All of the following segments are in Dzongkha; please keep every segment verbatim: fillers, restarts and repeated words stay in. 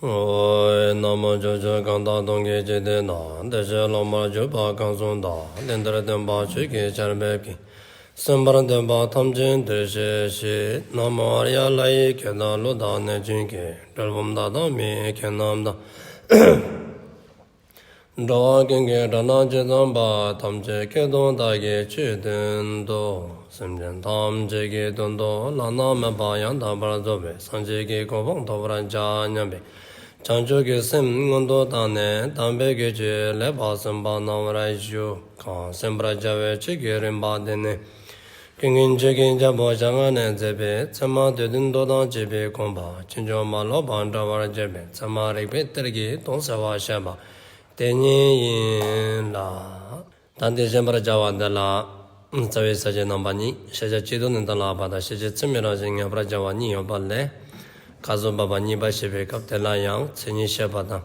ཨོ། ན་མོ། ཕྱོགས་བཅུ་གང་དག་སྟོང་གི་འཇིག་རྟེན་ན། བདེ་གཤེགས་སློབ་མར་གྱུར་པ་གང་གསུངས་དག། དེ་འདིར་སྟོན་པ་ཆོས་ཀྱི་ཆར་འབེབས་ཀྱིས། གསན་པར་འདོད་པ་ཐམས་ཅད་འདིར་གཤེགས་ཤིག། ན་མོ་ཨཱརྱ། ལྷ་ཡི་སྐད་དང་ཀླུ་དང་གནོད་སྦྱིན་སྐད། གྲུལ་བུམ་དག་དང་མི་ཡི་སྐད་རྣམས་དང་། འགྲོ་བ་ཀུན་གྱི་སྒྲ་རྣམས་ཇི་ཙམ་པ། ཐམས་ཅད་སྐད་དུ་བདག་གིས་ཆོས་བསྟན་ཏོ། སེམས་ཅན་ཐམས་ཅད་ཀྱི་དོན་དུ་བླ་ན་མེད་པ་ཡང་དག་པར་རྫོགས་པའི་སངས་རྒྱས་ཀྱི་གོ་འཕང་ཐོབ་པར་བྱ་སྙམ་པའི་བྱང་ཆུབ་ཀྱི་སེམས་མངོན་དུ་བཏང་ནས་དམ་པའི་ཆོས་ལེགས་པར་གསན་པ་གནང་བར་ཞུ། གང་གསན་པར་བྱ་བའི་ཆོས་ཀྱི་རིམ་པ་འདི་ནི། ཀུན་མཁྱེན་ཆོས་ཀྱི་རྒྱལ་པོ་ཞལ་སྔ་ནས་མཛད་པའི་ཚད་མ་སྡེ་བདུན་མདོ་དང་བཅས་པའི་དགོངས་པ་ཕྱིན་ཅི་མ་ལོག་པར་འགྲེལ་བར་བྱེད་པའི་ཚད་མ་རིགས་པའི་གཏེར་གྱི་དོན་གསལ་བར་བཤད་པ་དེ་ཉིད་ཡིན་ལ། ད་འདི་བཤད་པར་བྱ་བ་འདི་ལ་རྩ་བའི་ས་བཅད་རྣམ་པ་གཉིས། ཤེས་བྱ་སྤྱི་ལྡོག་ནས་གཏན་ལ་དབབ་པ་དང་། ཤེས་བྱེད་ཚད་མའི་རང་བཞིན་ངེས་པར་བྱ་བ་གཉིས་ཡོད་པ་ལས། སྐབས་སུ་བབ་པ་གཉིས་པ་བཤད་པའི་སྐབས་དེ་ལ་ཡང་མཚན་ཉིད་བཤད་པ་དང་།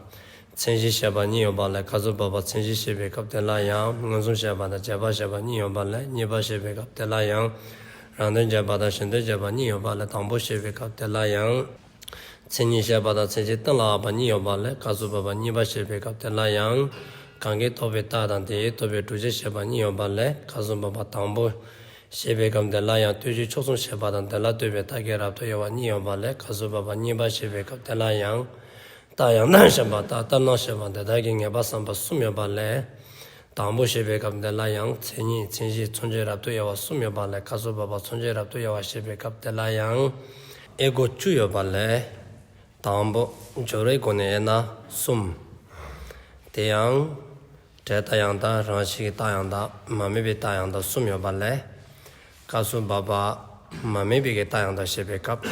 མཚན་གཞི་བཤད་པ་གཉིས་ཡོད་པ་ལས། སྐབས་སུ་བབ་པ་མཚན་གཞི་བཤད་པའི་སྐབས་དེ་ལ་ཡང་མངོན་སུམ་བཤད་པ་དང་རྗེས་དཔག་བཤད་པ་གཉིས་ཡོད་པ་ལས། གཉིས་པ་བཤད་པའི་སྐབས་དེ་ལ་ཡང་རང་དོན་རྗེས་དཔག་དང་གཞན་དོན་རྗེས་དཔག་གཉིས་ཡོད་པ་ལས། དང་པོ་བཤད་པའི་སྐབས་དེ་ལ་ཡང་མཚན་ཉིད་བཤད་པ་དང་མཚན་གཞི་གཏན་ལ་དབབ་པ་གཉིས་ཡོད་པ་ལས། སྐབས་སུ་བབ་པ་གཉིས་པ་བཤད་པའི་སྐབས་དེ་ལ་ཡང་གང་གིས་རྟོགས་པའི་རྟགས་དང་དེས་རྟོགས་པའི་སྒྲུབ་བྱེད་བཤད་པ་གཉིས་ཡོད་པ་ལས། སྐབས་སུ་བབ་པ་དང་པོ་བཤད་པའི་སྐབས་དེ་ལ་ཡང་ལྟོས་གཞི་ཕྱོགས་གསུམ་བཤད་པ་དང་དེ་ལ་ལྟོས་པའི་རྟགས་ཀྱི་རབ་ཏུ་དབྱེ་བ་གཉིས་ཡོད་པ་ལས། སྐབས་སུ་བབ་པ་གཉིས་པ་བཤད་པའི་སྐབས་དེ་ལ་ཡང་རྟགས་ཡང་དག་བཤད་པ་དང་ལྟར་སྣང་བཤད་པ་དེ་དག་གི་ངེས་པ་བསམ་པ་གསུམ་ཡོད་པ་ལས། དང་པོ་བཤད་པའི་སྐབས་དེ་ལ་ཡང་མཚན་ཉིད་མཚན་གཞི་མཚོན་བྱའི་རབ་ཏུ་དབྱེ་བ་གསུམ་ཡོད་པ་ལས། སྐབས་སུ་བབ་པ་མཚོན་བྱའི་རབ་ཏུ་དབྱེ་བ་བཤད་པའི་སྐབས་དེ་ལ་ཡང་དབྱེ་སྒོ་བཅུ་ཡོད་པ་ལས། དང་པོ་སྦྱོར་བའི་སྒོ་ནས་དབྱེ་ན་གསུམ། དེ་ཡང་འབྲས་རྟགས་ཡང་དག། རང་བཞིན་གྱི་རྟགས་ཡང་དག། མ་དམིགས་པའི་རྟགས་ཡང་དག་གསུམ་ཡོད་པ་ལས། སྐབས་སུ་བབ་པ་མ་དམིགས་པའི་གི་རྟགས་ཡང་དག་བཤད་པའི་སྐབས་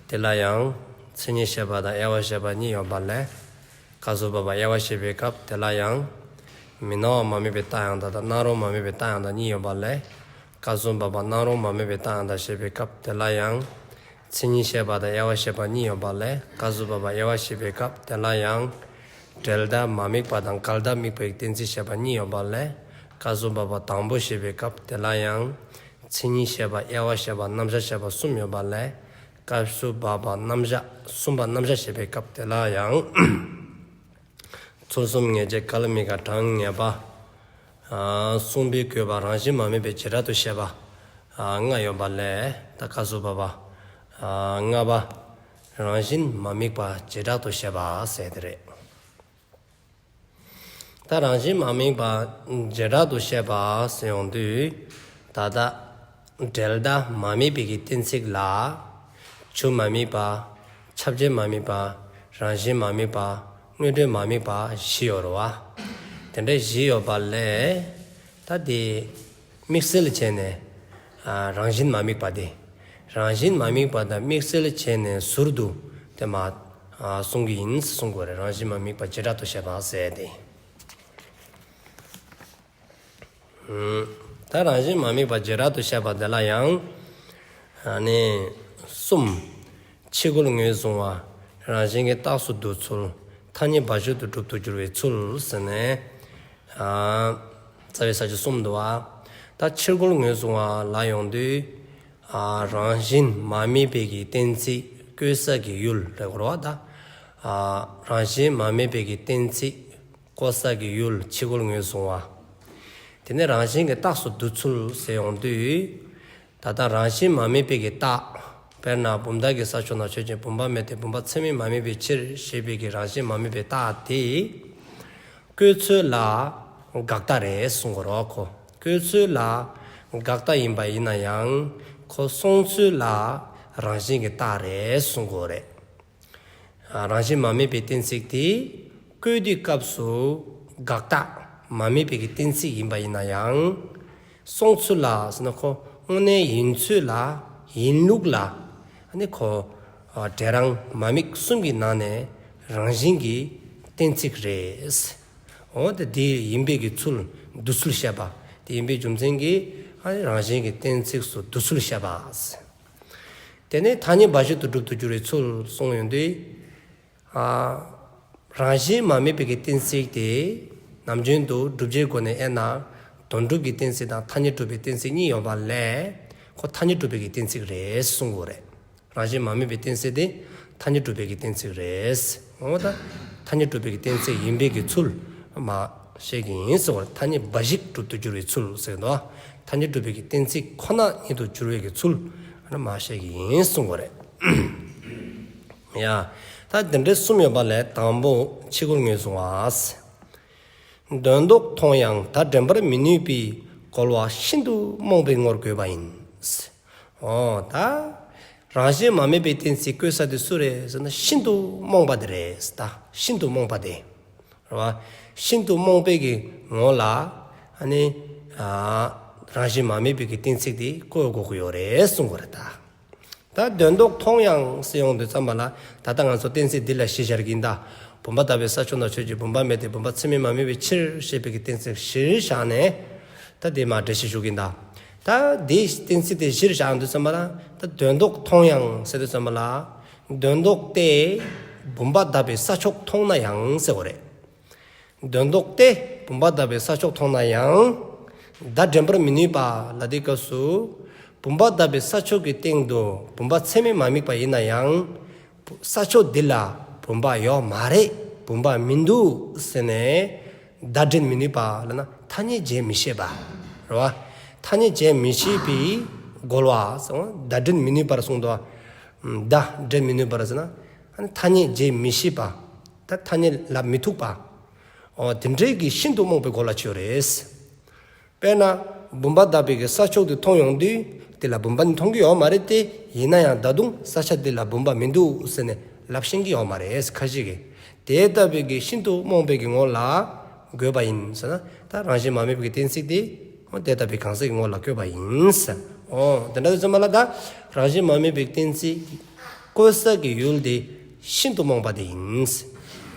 དེ་ལ་ཡང་མཚན་ཉིད་བཤད་པ་དང་དབྱེ་བ་བཤད་པ་གཉིས་ཡོད་པ་ལས། སྐབས་སུ་བབ་པ་དབྱེ་བ་བཤད་པའི་སྐབས་དེ་ལ་ཡང་མི་སྣང་བ་མ་དམིགས་པའི་རྟགས་ཡང་དག་དང་སྣང་རུང་མ་དམིགས་པའི་རྟགས་ཡང་དག་གཉིས་ཡོད་པ་ལས། སྐབས་སུ་བབ་པ་སྣང་རུང་མ་དམིགས་པའི་རྟགས་ཡང་དག་བཤད་པའི་སྐབས་དེ་ལ་ཡང་མཚན་ཉིད་བཤད་པ་དང་དབྱེ་བ་བཤད་པ་གཉིས་ཡོད་པ་ལས། སྐབས་སུ་བབ་པ་དབྱེ་བ་བཤད་པའི་སྐབས་དེ་ལ་ཡང་འབྲེལ་ཟླ་མ་དམིགས་པ་དང་འགལ་ཟླ་དམིགས་པའི་གཏན་ཚིགས་བཤད་པ་གཉིས་ཡོད་པ་ལས། སྐབས་སུ་བབ་པ་དང་པོ་བཤད་པའི་སྐབས་དེ་ལ་ཡང་མཚན་ཉིད་བཤད་པ་དབྱེ་བ་བཤད་པ་རྣམ་གཞག་བཤད་པ་གསུམ་ཡོད་པ་ལས། སྐབས་སུ་བབ་པ་རྣམ་གཞག་གསུམ་པ་རྣམ་གཞག་བཤད་པའི་སྐབས་དེ་ལ་ཡང་ཚུལ་གསུམ་ངེས་བྱེད་འགལ་དམིགས་དང་གྲངས་ངེས་པ། ཨ་གསུངས་པའི་དགོས་པ་རང་བཞིན་མ་དམིགས་པའི་བྱེ་བྲག་ཏུ་བཤད་པ་ཨ་ལྔ་ཡོད་པ་ལས། ད་སྐབས་སུ་བབ་པ་ཨ་ལྔ་པ་རང་བཞིན་མ་དམིགས་པ་བྱེ་བྲག་ཏུ་བཤད་པ་ཟེར་དེ་རེད། ད་རང་བཞིན་མ་དམིགས་པ་བྱེ་བྲག་ཏུ་བཤད་པ་ཟེར་ཡོང་དུས། ད་ལྟ་འབྲེལ་ཟླ་མ་དམིགས་པའི་གི་གཏན་ཚིགས་ལ། ཆུ་མ་དམིགས་པ། ཁྱབ་བྱེད་མ་དམིགས་པ། རང་བཞིན་མ་དམིགས་པ། དངོས་འབྲས་མ་དམིགས་པ་བཞི་ཡོད་རེད་བ། དེ་འདྲ་བཞི་ཡོད་པ་ལས། ད་དེ་དམིགས་བསལ་བྱས་ནས་ཨ་རང་བཞིན་མ་དམིགས་པ་དེ། རང་བཞིན་མ་དམིགས་པ་དང་དམིགས་བསལ་བྱས་ནས་ཟུར་དུ་དེ་མ་ཨ་གསུང་གི་ཡིན་གསུང་དགོས་རེད། རང་བཞིན་མ་དམིགས་པ་བྱེ་བྲག་ཏུ་བཤད་པ་ཟེར་ཏེ། ད་རང་བཞིན་མ་དམིགས་པ་བྱེ་བྲག་ཏུ་བཤད་པ་དེ་ལ་ཡང་ཨ་ནི་གསུམ། ཕྱི་རྒོལ་ངོས་བཟུང་བ། རང་བཞིན་གྱི་རྟགས་སུ་འདུ་ཚུལ། ཐ་སྙད་བབ་ཅོལ་དུ་གྲུབ་ཏུ་འགྱུར་བའི་ཚུལ་ཟེར་ནས་ཨ་རྩ་བའི་ས་བཅད་གསུམ་འདུག་བ། ད་ཕྱི་རྒོལ་ངོས་བཟུང་བ་ལ་ཡོང་དུས། ཨ་རང་བཞིན་མ་དམིགས་པའི་གི་གཏན་ཚིགས་བཀོད་ས་གི་ཡུལ་རེད་གོ་ར་བ་ད། ཨ་རང་བཞིན་མ་དམིགས་པའི་གི་གཏན་ཚིགས་བཀོད་ས་གི་ཡུལ་ཕྱི་རྒོལ་ངོས་བཟུང་བ། དེ་ནས་རང་བཞིན་གྱི་རྟགས་སུ་འདུ་ཚུལ་ཟེར་ཡོང་དུས། ད་ལྟ་རང་བཞིན་མ་དམིགས་པའི་གི་རྟགས། དཔེར་ན་བུམ་དག་གི་ས་ཕྱོགས་ན་ཆོས་ཅན། བུམ་པ་མེད་དེ་བུམ་པ་ཚད་མས་མ་དམིགས་པའི་ཕྱིར་ཞེས་པའི་གི་རང་བཞིན་མ་དམིགས་པའི་རྟགས་དེ། བཀོད་ཚུལ་ལ་དགག་རྟགས་རེད་གསུང་དགོས་རེད་ཁོ། བཀོད་ཚུལ་ལ་དགག་རྟགས་ཡིན་པ་ཡིན་ན་ཡང་ཁོ་སོང་ཚུལ་ལ་རང་བཞིན་གྱི་རྟགས་རེད་གསུང་དགོས་རེད། ཨ་རང་བཞིན་མ་དམིགས་པའི་གཏན་ཚིགས་དེ་བཀོད་དུས་སྐབས་སུ་དགག་རྟགས་མ་དམིགས་པའི་གི་གཏན་ཚིགས་ཡིན་པ་ཡིན་ན་ཡང་། སོང་ཚུལ་ལ་ཟེར་ན་ཁོ་དངོས་གནས་ཡིན་ཚུལ་ལ་ཡིན་ལུགས་ལ་ཨ་ནི་ཁོ་ཨ་འབྲས་རང་མ་དམིགས་གསུམ་གྱི་ནང་ནས་རང་བཞིན་གྱི་གཏན་ཚིགས་རེད། འོ་དེ་དེ་ཡིན་པའི་གི་ཚུལ་འདུ་ཚུལ་བཤད་པ། དེ་ཡིན་པའི་རྒྱུ་མཚན་གྱིས་ཨ་ནི་རང་བཞིན་གྱི་གཏན་ཚིགས་སུ་འདུ་ཚུལ་བཤད་པ། དེ་ནས་ཐ་སྙད་བབ་ཅོལ་དུ་གྲུབ་ཏུ་འགྱུར་བའི་ཚུལ་གསུངས་ཡོང་དུས། ཨ་རང་བཞིན་མ་དམིགས་པའི་གི་གཏན་ཚིགས་དེ་ནམ་རྒྱུན་དུ་བསྒྲུབ་བྱའི་སྒོ་ནས་དབྱེ་ན་དོན་སྒྲུབ་ཀྱི་གཏན་ཚིགས་དང་ཐ་སྙད་སྒྲུབ་པའི་གཏན་ཚིགས་གཉིས་ཡོད་པ་ལས་ཁོ་ཐ་སྙད་སྒྲུབ་པའི་གི་གཏན་ཚིགས་རེད་གསུང་དགོས་རེད། རང་བཞིན་མ་དམིགས་པའི་གཏན་ཚིགས་དེ་ ཐ་སྙད་སྒྲུབ་པའི་གི་གཏན་ཚིགས་རེད། འོ་ད་ཐ་སྙད་སྒྲུབ་པའི་གི་གཏན་ཚིགས་ཡིན་པའི་གི་ཚུལ་མར་བཤད་ཀྱི་ཡིན་ཟེར་བ། ཐ་སྙད་འབའ་ཞིག་སྒྲུབ་ཏུ་འགྱུར་བའི་ཚུལ་ཟེར་དོ། ཐ་སྙད་སྒྲུབ་པའི་གི་གཏན་ཚིགས་ཁོ་ན་ཉིད་དུ་འགྱུར་བའི་གི་ཚུལ་ཨ་ནི་མར་བཤད་ཀྱི་ཡིན་གསུངས་པ་རེད། ཡ། ད་དེ་འདྲའི་གསུམ་ཡོད་པ་ལས་དང་པོ་ཕྱི་རྒོལ་ངོས་བཟུང་བ། དོན་ལྡོག་མཐོང་ཡང་བརྡ་འདྲེན་པར་མི་ནུས་པའི་རྒོལ་བ་ཤིན་ཏུ་རྨོངས་པའི་ངོར་འགོད་པ་ཡིན། འོ་ད་རང་བཞིན་མ་དམིགས་པའི་གཏན་ཚིགས་བཀོད་ས་དེ་སུ་རེད་ཟེར་ན་ཤིན་ཏུ་རྨོངས་པ་དེ་རེད། ད་ཤིན་ཏུ་རྨོངས་པ་དེ་རེད་བ། ཤིན་ཏུ་རྨོངས་པའི་གི་ངོ་ལ་ཨ་ནི་ཨ་རང་བཞིན་མ་དམིགས་པའི་གི་གཏན་ཚིགས་དེ་བཀོད་དགོས་ཀྱི་ཡོད་རེད་གསུངས་པ་རེད་ད། ད་དོན་ལྡོག་མཐོང་ཡང་ཟེར་ཡོང་དུས་ཙམ་པ་ལ་ད་ལྟ་ང་ཚོ་གཏན་ཚིགས་འདི་ལ་གཞི་བཞག་གིན་ད། བུམ་པ་དག་པའི་ས་ཕྱོགས་ན་ཁྱོད་ཀྱི་བུམ་པ་མེད་དེ། བུམ་པ་ཚད་མས་མ་དམིགས་པའི་ཕྱིར་ཞེས་པའི་གི་གཏན་ཚིགས་གཞིར་བཞག་ནས་ད་དེ་མར་འགྲེལ་བཤད་ཞུ་གིན་ད། ད་དེའི་གཏན་ཚིགས་དེ་གཞིར་བཞག་དུས་ཙམ་པ་ལ་ད་དོན་ལྡོག་མཐོང་ཡང་ཟེར་དུས་ཙམ་པ་ལ་དོན་ལྡོག་སྟེ་བུམ་པ་དག་པའི་ས་ཕྱོགས་མཐོང་ན་ཡང་ཟེར་བ་རེད། དོན་ལྡོག་སྟེ་བུམ་པ་དག་པའི་ས་ཕྱོགས་མཐོང་ན་ཡང་བརྡ་འདྲེན་པར་མི་ནུས་པ་ལ་དེའི་སྐབས་སུ་བུམ་པ་དག་པའི་ས་ཕྱོགས་ཀྱི་སྟེང་དུ་བུམ་པ་ཚད་མས་མ་དམིགས་པ་ཡིན་ན་ཡང་ས་ཕྱོགས་འདི་ལ་བུམ་པ་ཡོད་མ་རེད། བུམ་པ་མི་འདུག་ཟེར་ནས་བརྡ་འདྲེན་མི་ནུས་པ་ལབ་ན་ཐ་སྙད་བྱེད་མི་ཤེས་པ་རེད་བ། ཐ་སྙད་བྱེད་མི་ཤེས་པའི་རྒོལ་བ་ཟེར་བ། བརྡ་འདྲེན་མི་ནུས་པར་གསུངས་འདུག་བ། བརྡ་འདྲེན་མི་ནུས་པར་ཟེར་ན་ཐ་སྙད་བྱེད་མི་ཤེས་པ། ད་ཐ་སྙད་ལབ་མི་ཐུབ་པ། འོ་དེ་འདྲའི་གི་ཤིན་ཏུ་རྨོངས་པའི་རྒོལ་བ་ཅིག་ཡོད་རེད། དཔེར་ན་བུམ་པ་དག་པའི་གི་ས་ཕྱོགས་དེ་མཐོང་ཡོང་དུས་དེ་ལ་བུམ་པ་ནི་མཐོང་གི་ཡོད་མ་རེད་དེ། ཡིན་ན་ཡང་ད་དུང་ས་ཆ་དེ་ལ་བུམ་པ་མི་འདུག་ཟེར་ནས་ལབ་ཤེས་ཀྱི་ཡོད་མ་རེད་ཁ་ཤས་ཀྱིས། དེ་ལྟ་བུའི་གི་ཤིན་ཏུ་རྨོངས་པའི་གི་ངོ་ལ་འགོད་པ་ཡིན་ཟེར་ན་ད་རང་བཞིན་མ་དམིགས་པའི་གི་གཏན་ཚིགས་དེ་འོ་དེ་ལྟ་བུའི་གང་ཟག་གི་ངོ་ལ་འགོད་པ་ཡིན་ཟེར། འོ་དེ་འདྲ་དུས་ཙམ་པ་ལ་ད་རང་བཞིན་མ་དམིགས་པའི་གཏན་ཚིགས་བཀོད་ས་གི་ཡུལ་དེ་ཤིན་ཏུ་རྨོངས་པ་དེ་ཡིན།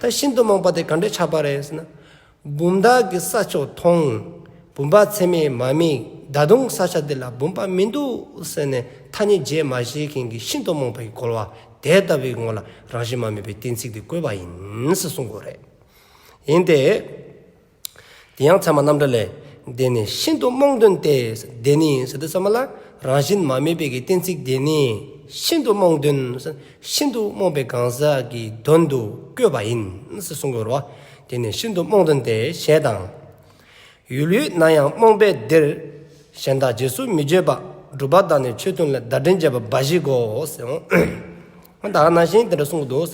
ད་ཤིན་ཏུ་རྨོངས་པ་དེ་ག་འདྲས་ཆགས་པ་རེད་ཟེར་ན། བུམ་དག་གི་ས་ཕྱོགས་མཐོང་། བུམ་པ་ཚད་མས་མ་དམིགས། ད་དུང་ས་ཆ་འདི་ལ་བུམ་པ་མི་འདུག་ཟེར་ནས་ཐ་སྙད་བྱེད་མ་ཤེས་མཁན་གྱི་ཤིན་ཏུ་རྨོངས་པའི་རྒོལ་བ་དེ་ལྟ་བུའི་ངོ་ལ་རང་བཞིན་མ་དམིགས་པའི་གཏན་ཚིགས་དེ་བཀོད་པ་ཡིན་ཟེར་གསུང་དགོས་རེད། ཡིན་ཏེ། དེ་ཡང་ཚད་མ་རྣམ་འགྲེལ་ལས། དེ་ནི་ཤིན་ཏུ་རྨོངས་དོན་ཏེ། དེ་ནི་ཟེར་དུས་ཙམ་པ་ལ་རང་བཞིན་མ་དམིགས་པའི་གི་གཏན་ཚིགས་དེ་ནི་ཤིན་ཏུ་རྨོངས་དོན། ཤིན་ཏུ་རྨོངས་པའི་གང་ཟག་གི་དོན་དུ་བཀོད་པ་ཡིན་ཟེར་གསུང་དགོས་རེད་བ། དེ་ནི་ཤིན་ཏུ་རྨོངས་དོན་ཏེ་ཞེས་དང་། ཡུལ་ཡོད་ན་ཡང་རྨོངས་པས་འདིར། གཞན་དག་རྗེས་སུ་མི་བརྗོད་པ། སྒྲུབ་པ་དང་ནི་ཆོས་མཐུན་ལས། བརྡ་འདྲེན་བྱེད་པ་འབའ་ཞིག་གོ་ཟེར། ད་ག་ནང་བཞིན་དེ་འདྲ་གསུང་གི་འདུག་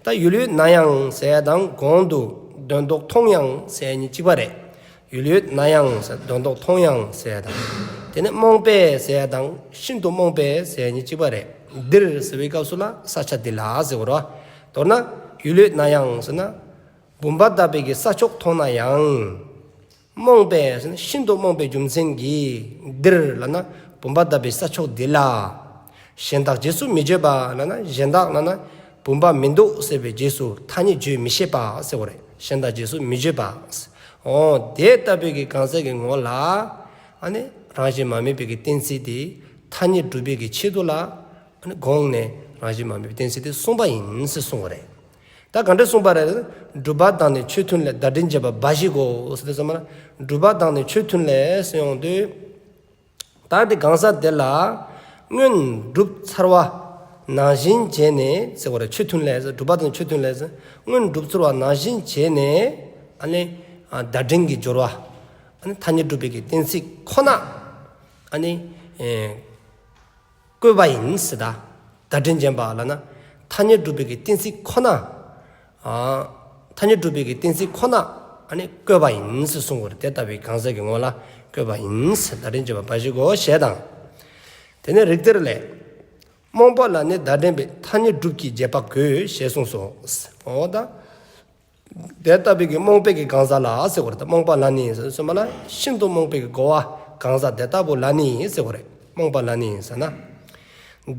ད་ཡུལ་ཡོད་ན་ཡང་ཟེར་དང་གོང་དུ་དོན་ལྡོག་མཐོང་ཡང་ཟེར་གཉིས་གཅིག་པ་རེད། ཡུལ་ཡོད་ན་ཡང་ཟེར་དོན་ལྡོག་མཐོང་ཡང་ཟེར་དང་། དེ་ནས་རྨོངས་པས་ཟེར་དང་ཤིན་ཏུ་རྨོངས་པས་ཟེར་གཉིས་གཅིག་པ་རེད། འདིར་ཟེར་བའི་སྐབས་སུ་ལ་ས་ཆ་འདི་ལ་ཟེར་བ་རེད་བ། མདོར་ན་ཡུལ་ཡོད་ན་ཡང་ཟེར་ན་བུམ་པ་དག་པའི་གི་ས་ཕྱོགས་མཐོང་ན་ཡང་། རྨོངས་པས་ཟེར་ན་ཤིན་ཏུ་རྨོངས་པའི་རྒྱུ་མཚན་གྱིས་འདིར་ལབ་ན་བུམ་པ་དག་པའི་ས་ཕྱོགས་འདི་ལ། གཞན་དག་རྗེས་སུ་མི་བརྗོད་པ་ལབ་ན་གཞན་དག་ལབ་ན་བུམ་པ་མི་འདུག་ཟེར་བའི་རྗེས་སུ་ཐ་སྙད་བརྗོད་མི་ཤེས་པ་ཟེར་བ་རེད། གཞན་དག་རྗེས་སུ་མི་བརྗོད་པ། འོ་དེ་ལྟ་བུའི་གི་གང་ཟག་གི་ངོ་ལ་ཨ་ནི་རང་བཞིན་མ་དམིགས་པའི་གི་གཏན་ཚིགས་དེ་ཐ་སྙད་སྒྲུབ་པའི་གི་ཆེད་དུ་ལ་ཨ་ནི་དགོངས་ནས་རང་བཞིན་མ་དམིགས་པའི་གཏན་ཚིགས་དེ་གསུངས་པ་ཡིན་ཟེར་གསུངས་པ་རེད། ད་ག་འདྲ་གསུངས་པ་རེད། སྒྲུབ་པ་དང་ནི་ཆོས་མཐུན་ལས། བརྡ་འདྲེན་བྱེད་པ་འབའ་ཞིག་གོ་ཟེར་དུས་ཙམ་པ་ལ་སྒྲུབ་པ་དང་ནི་ཆོས་མཐུན་ལས་ཟེར་ཡོང་དུས། ད་དེ་གང་ཟག་དེ་ལ་སྔོན་གྲུབ་ཚར་བ་ནང་བཞིན་བྱས་ནས་ཟེར་བ་རེད། ཆོས་མཐུན་ལས་ཟེར། སྒྲུབ་པ་དང་ཆོས་མཐུན་ལས་ཟེར། སྔོན་གྲུབ་ཚར་བ་ནང་བཞིན་བྱས་ནས་ཨ་ནི་བརྡ་འདྲེན་གྱི་སྦྱོར་བ། ཨ་ནི་ཐ་སྙད་སྒྲུབ་པའི་གི་གཏན་ཚིགས་ཁོ་ན་ཨ་ནི། བཀོད་པ་ཡིན་ཟེར་ད། བརྡ་འདྲེན་བྱེད་པ་ལབ་ན། ཐ་སྙད་སྒྲུབ་པའི་གི་གཏན་ཚིགས་ཁོ་ན། ཨ། ཐ་སྙད་སྒྲུབ་པའི་གི་གཏན་ཚིགས་ཁོ་ན། ཨ་ནི་བཀོད་པ་ཡིན་ཟེར་གསུངས་པ་རེད། དེ་ལྟ་བུའི་གང་ཟག་གི་ངོ་ལ་བཀོད་པ་ཡིན་ཟེར། བརྡ་འདྲེན་བྱེད་པ་འབའ་ཞིག་གོ་ཞེས་དང་། དེ་ནས་རིགས་གཏེར་ལས། རྨོངས་པ་ལ་ནི་བརྡ་འདྲེན་པའི། ཐ་སྙད་སྒྲུབ་ཀྱི་རྗེས་དཔག་དགོས་ཞེས་གསུངས་སོ། འོ་ད། དེ་ལྟ་བུའི་གི་རྨོངས་པའི་གི་གང་ཟག་ལ་ཟེར་བ་རེད། རྨོངས་པ་ལ་ནི་ཟེར་དུས་ཙམ་པ་ལ་ཤིན་ཏུ་རྨོངས་པའི་གི་རྒོལ་བ་གང་ཟག་དེ་ལྟ་བུ་ལ་ནི་ཟེར་བ་རེད། རྨོངས་པ་ལ་ནི་ཟེར་ན།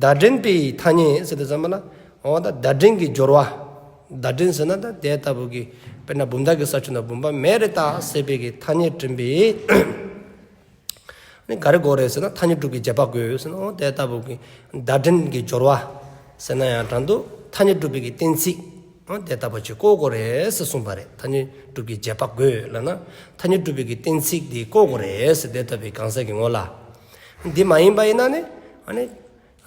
བརྡ་འདྲེན་པའི་ཐ་སྙད་ཟེར་དུས་ཙམ་པ་ལ་འོ་ད་བརྡ་འདྲེན་གྱི་སྦྱོར་བ། བརྡ་འདྲེན་ཟེར་ན་ད་དེ་ལྟ་བུ་གི་དཔེར་ན་བུམ་དག་གི་ས་ཕྱོགས་ན་བུམ་པ་མེད་རེད་ད་ཟེར་བའི་གི་ཐ་སྙད་འདྲེན་པའི། ནི་ག་རེ་དགོས་རེད་ཟེར་ན་ཐ་སྙད་སྒྲུབ་ཀྱི་རྗེས་དཔག་དགོས་ཟེར་ན། འོ་དེ་ལྟ་བུ་གི་བརྡ་འདྲེན་གྱི་སྦྱོར་བ་ཟེར་ན་ཡང་འདྲ་འདུག་ཐ་སྙད་སྒྲུབ་པའི་གི་གཏན་ཚིགས་འོ་དེ་ལྟ་བུ་ཅིག་བཀོད་དགོས་རེད་ཟེར་གསུངས་པ་རེད། ཐ་སྙད་སྒྲུབ་ཀྱི་རྗེས་དཔག་དགོས་ལབ་ན་ཐ་སྙད་སྒྲུབ་པའི་གི་གཏན་ཚིགས་འདི་བཀོད་དགོས་རེད་ཟེར། དེ་ལྟ་བུའི་གང་ཟག་གི་ངོ་ལ། འདི་མ་ཡིན་པ་ཡིན་ན་ནི་ཨ་ནི་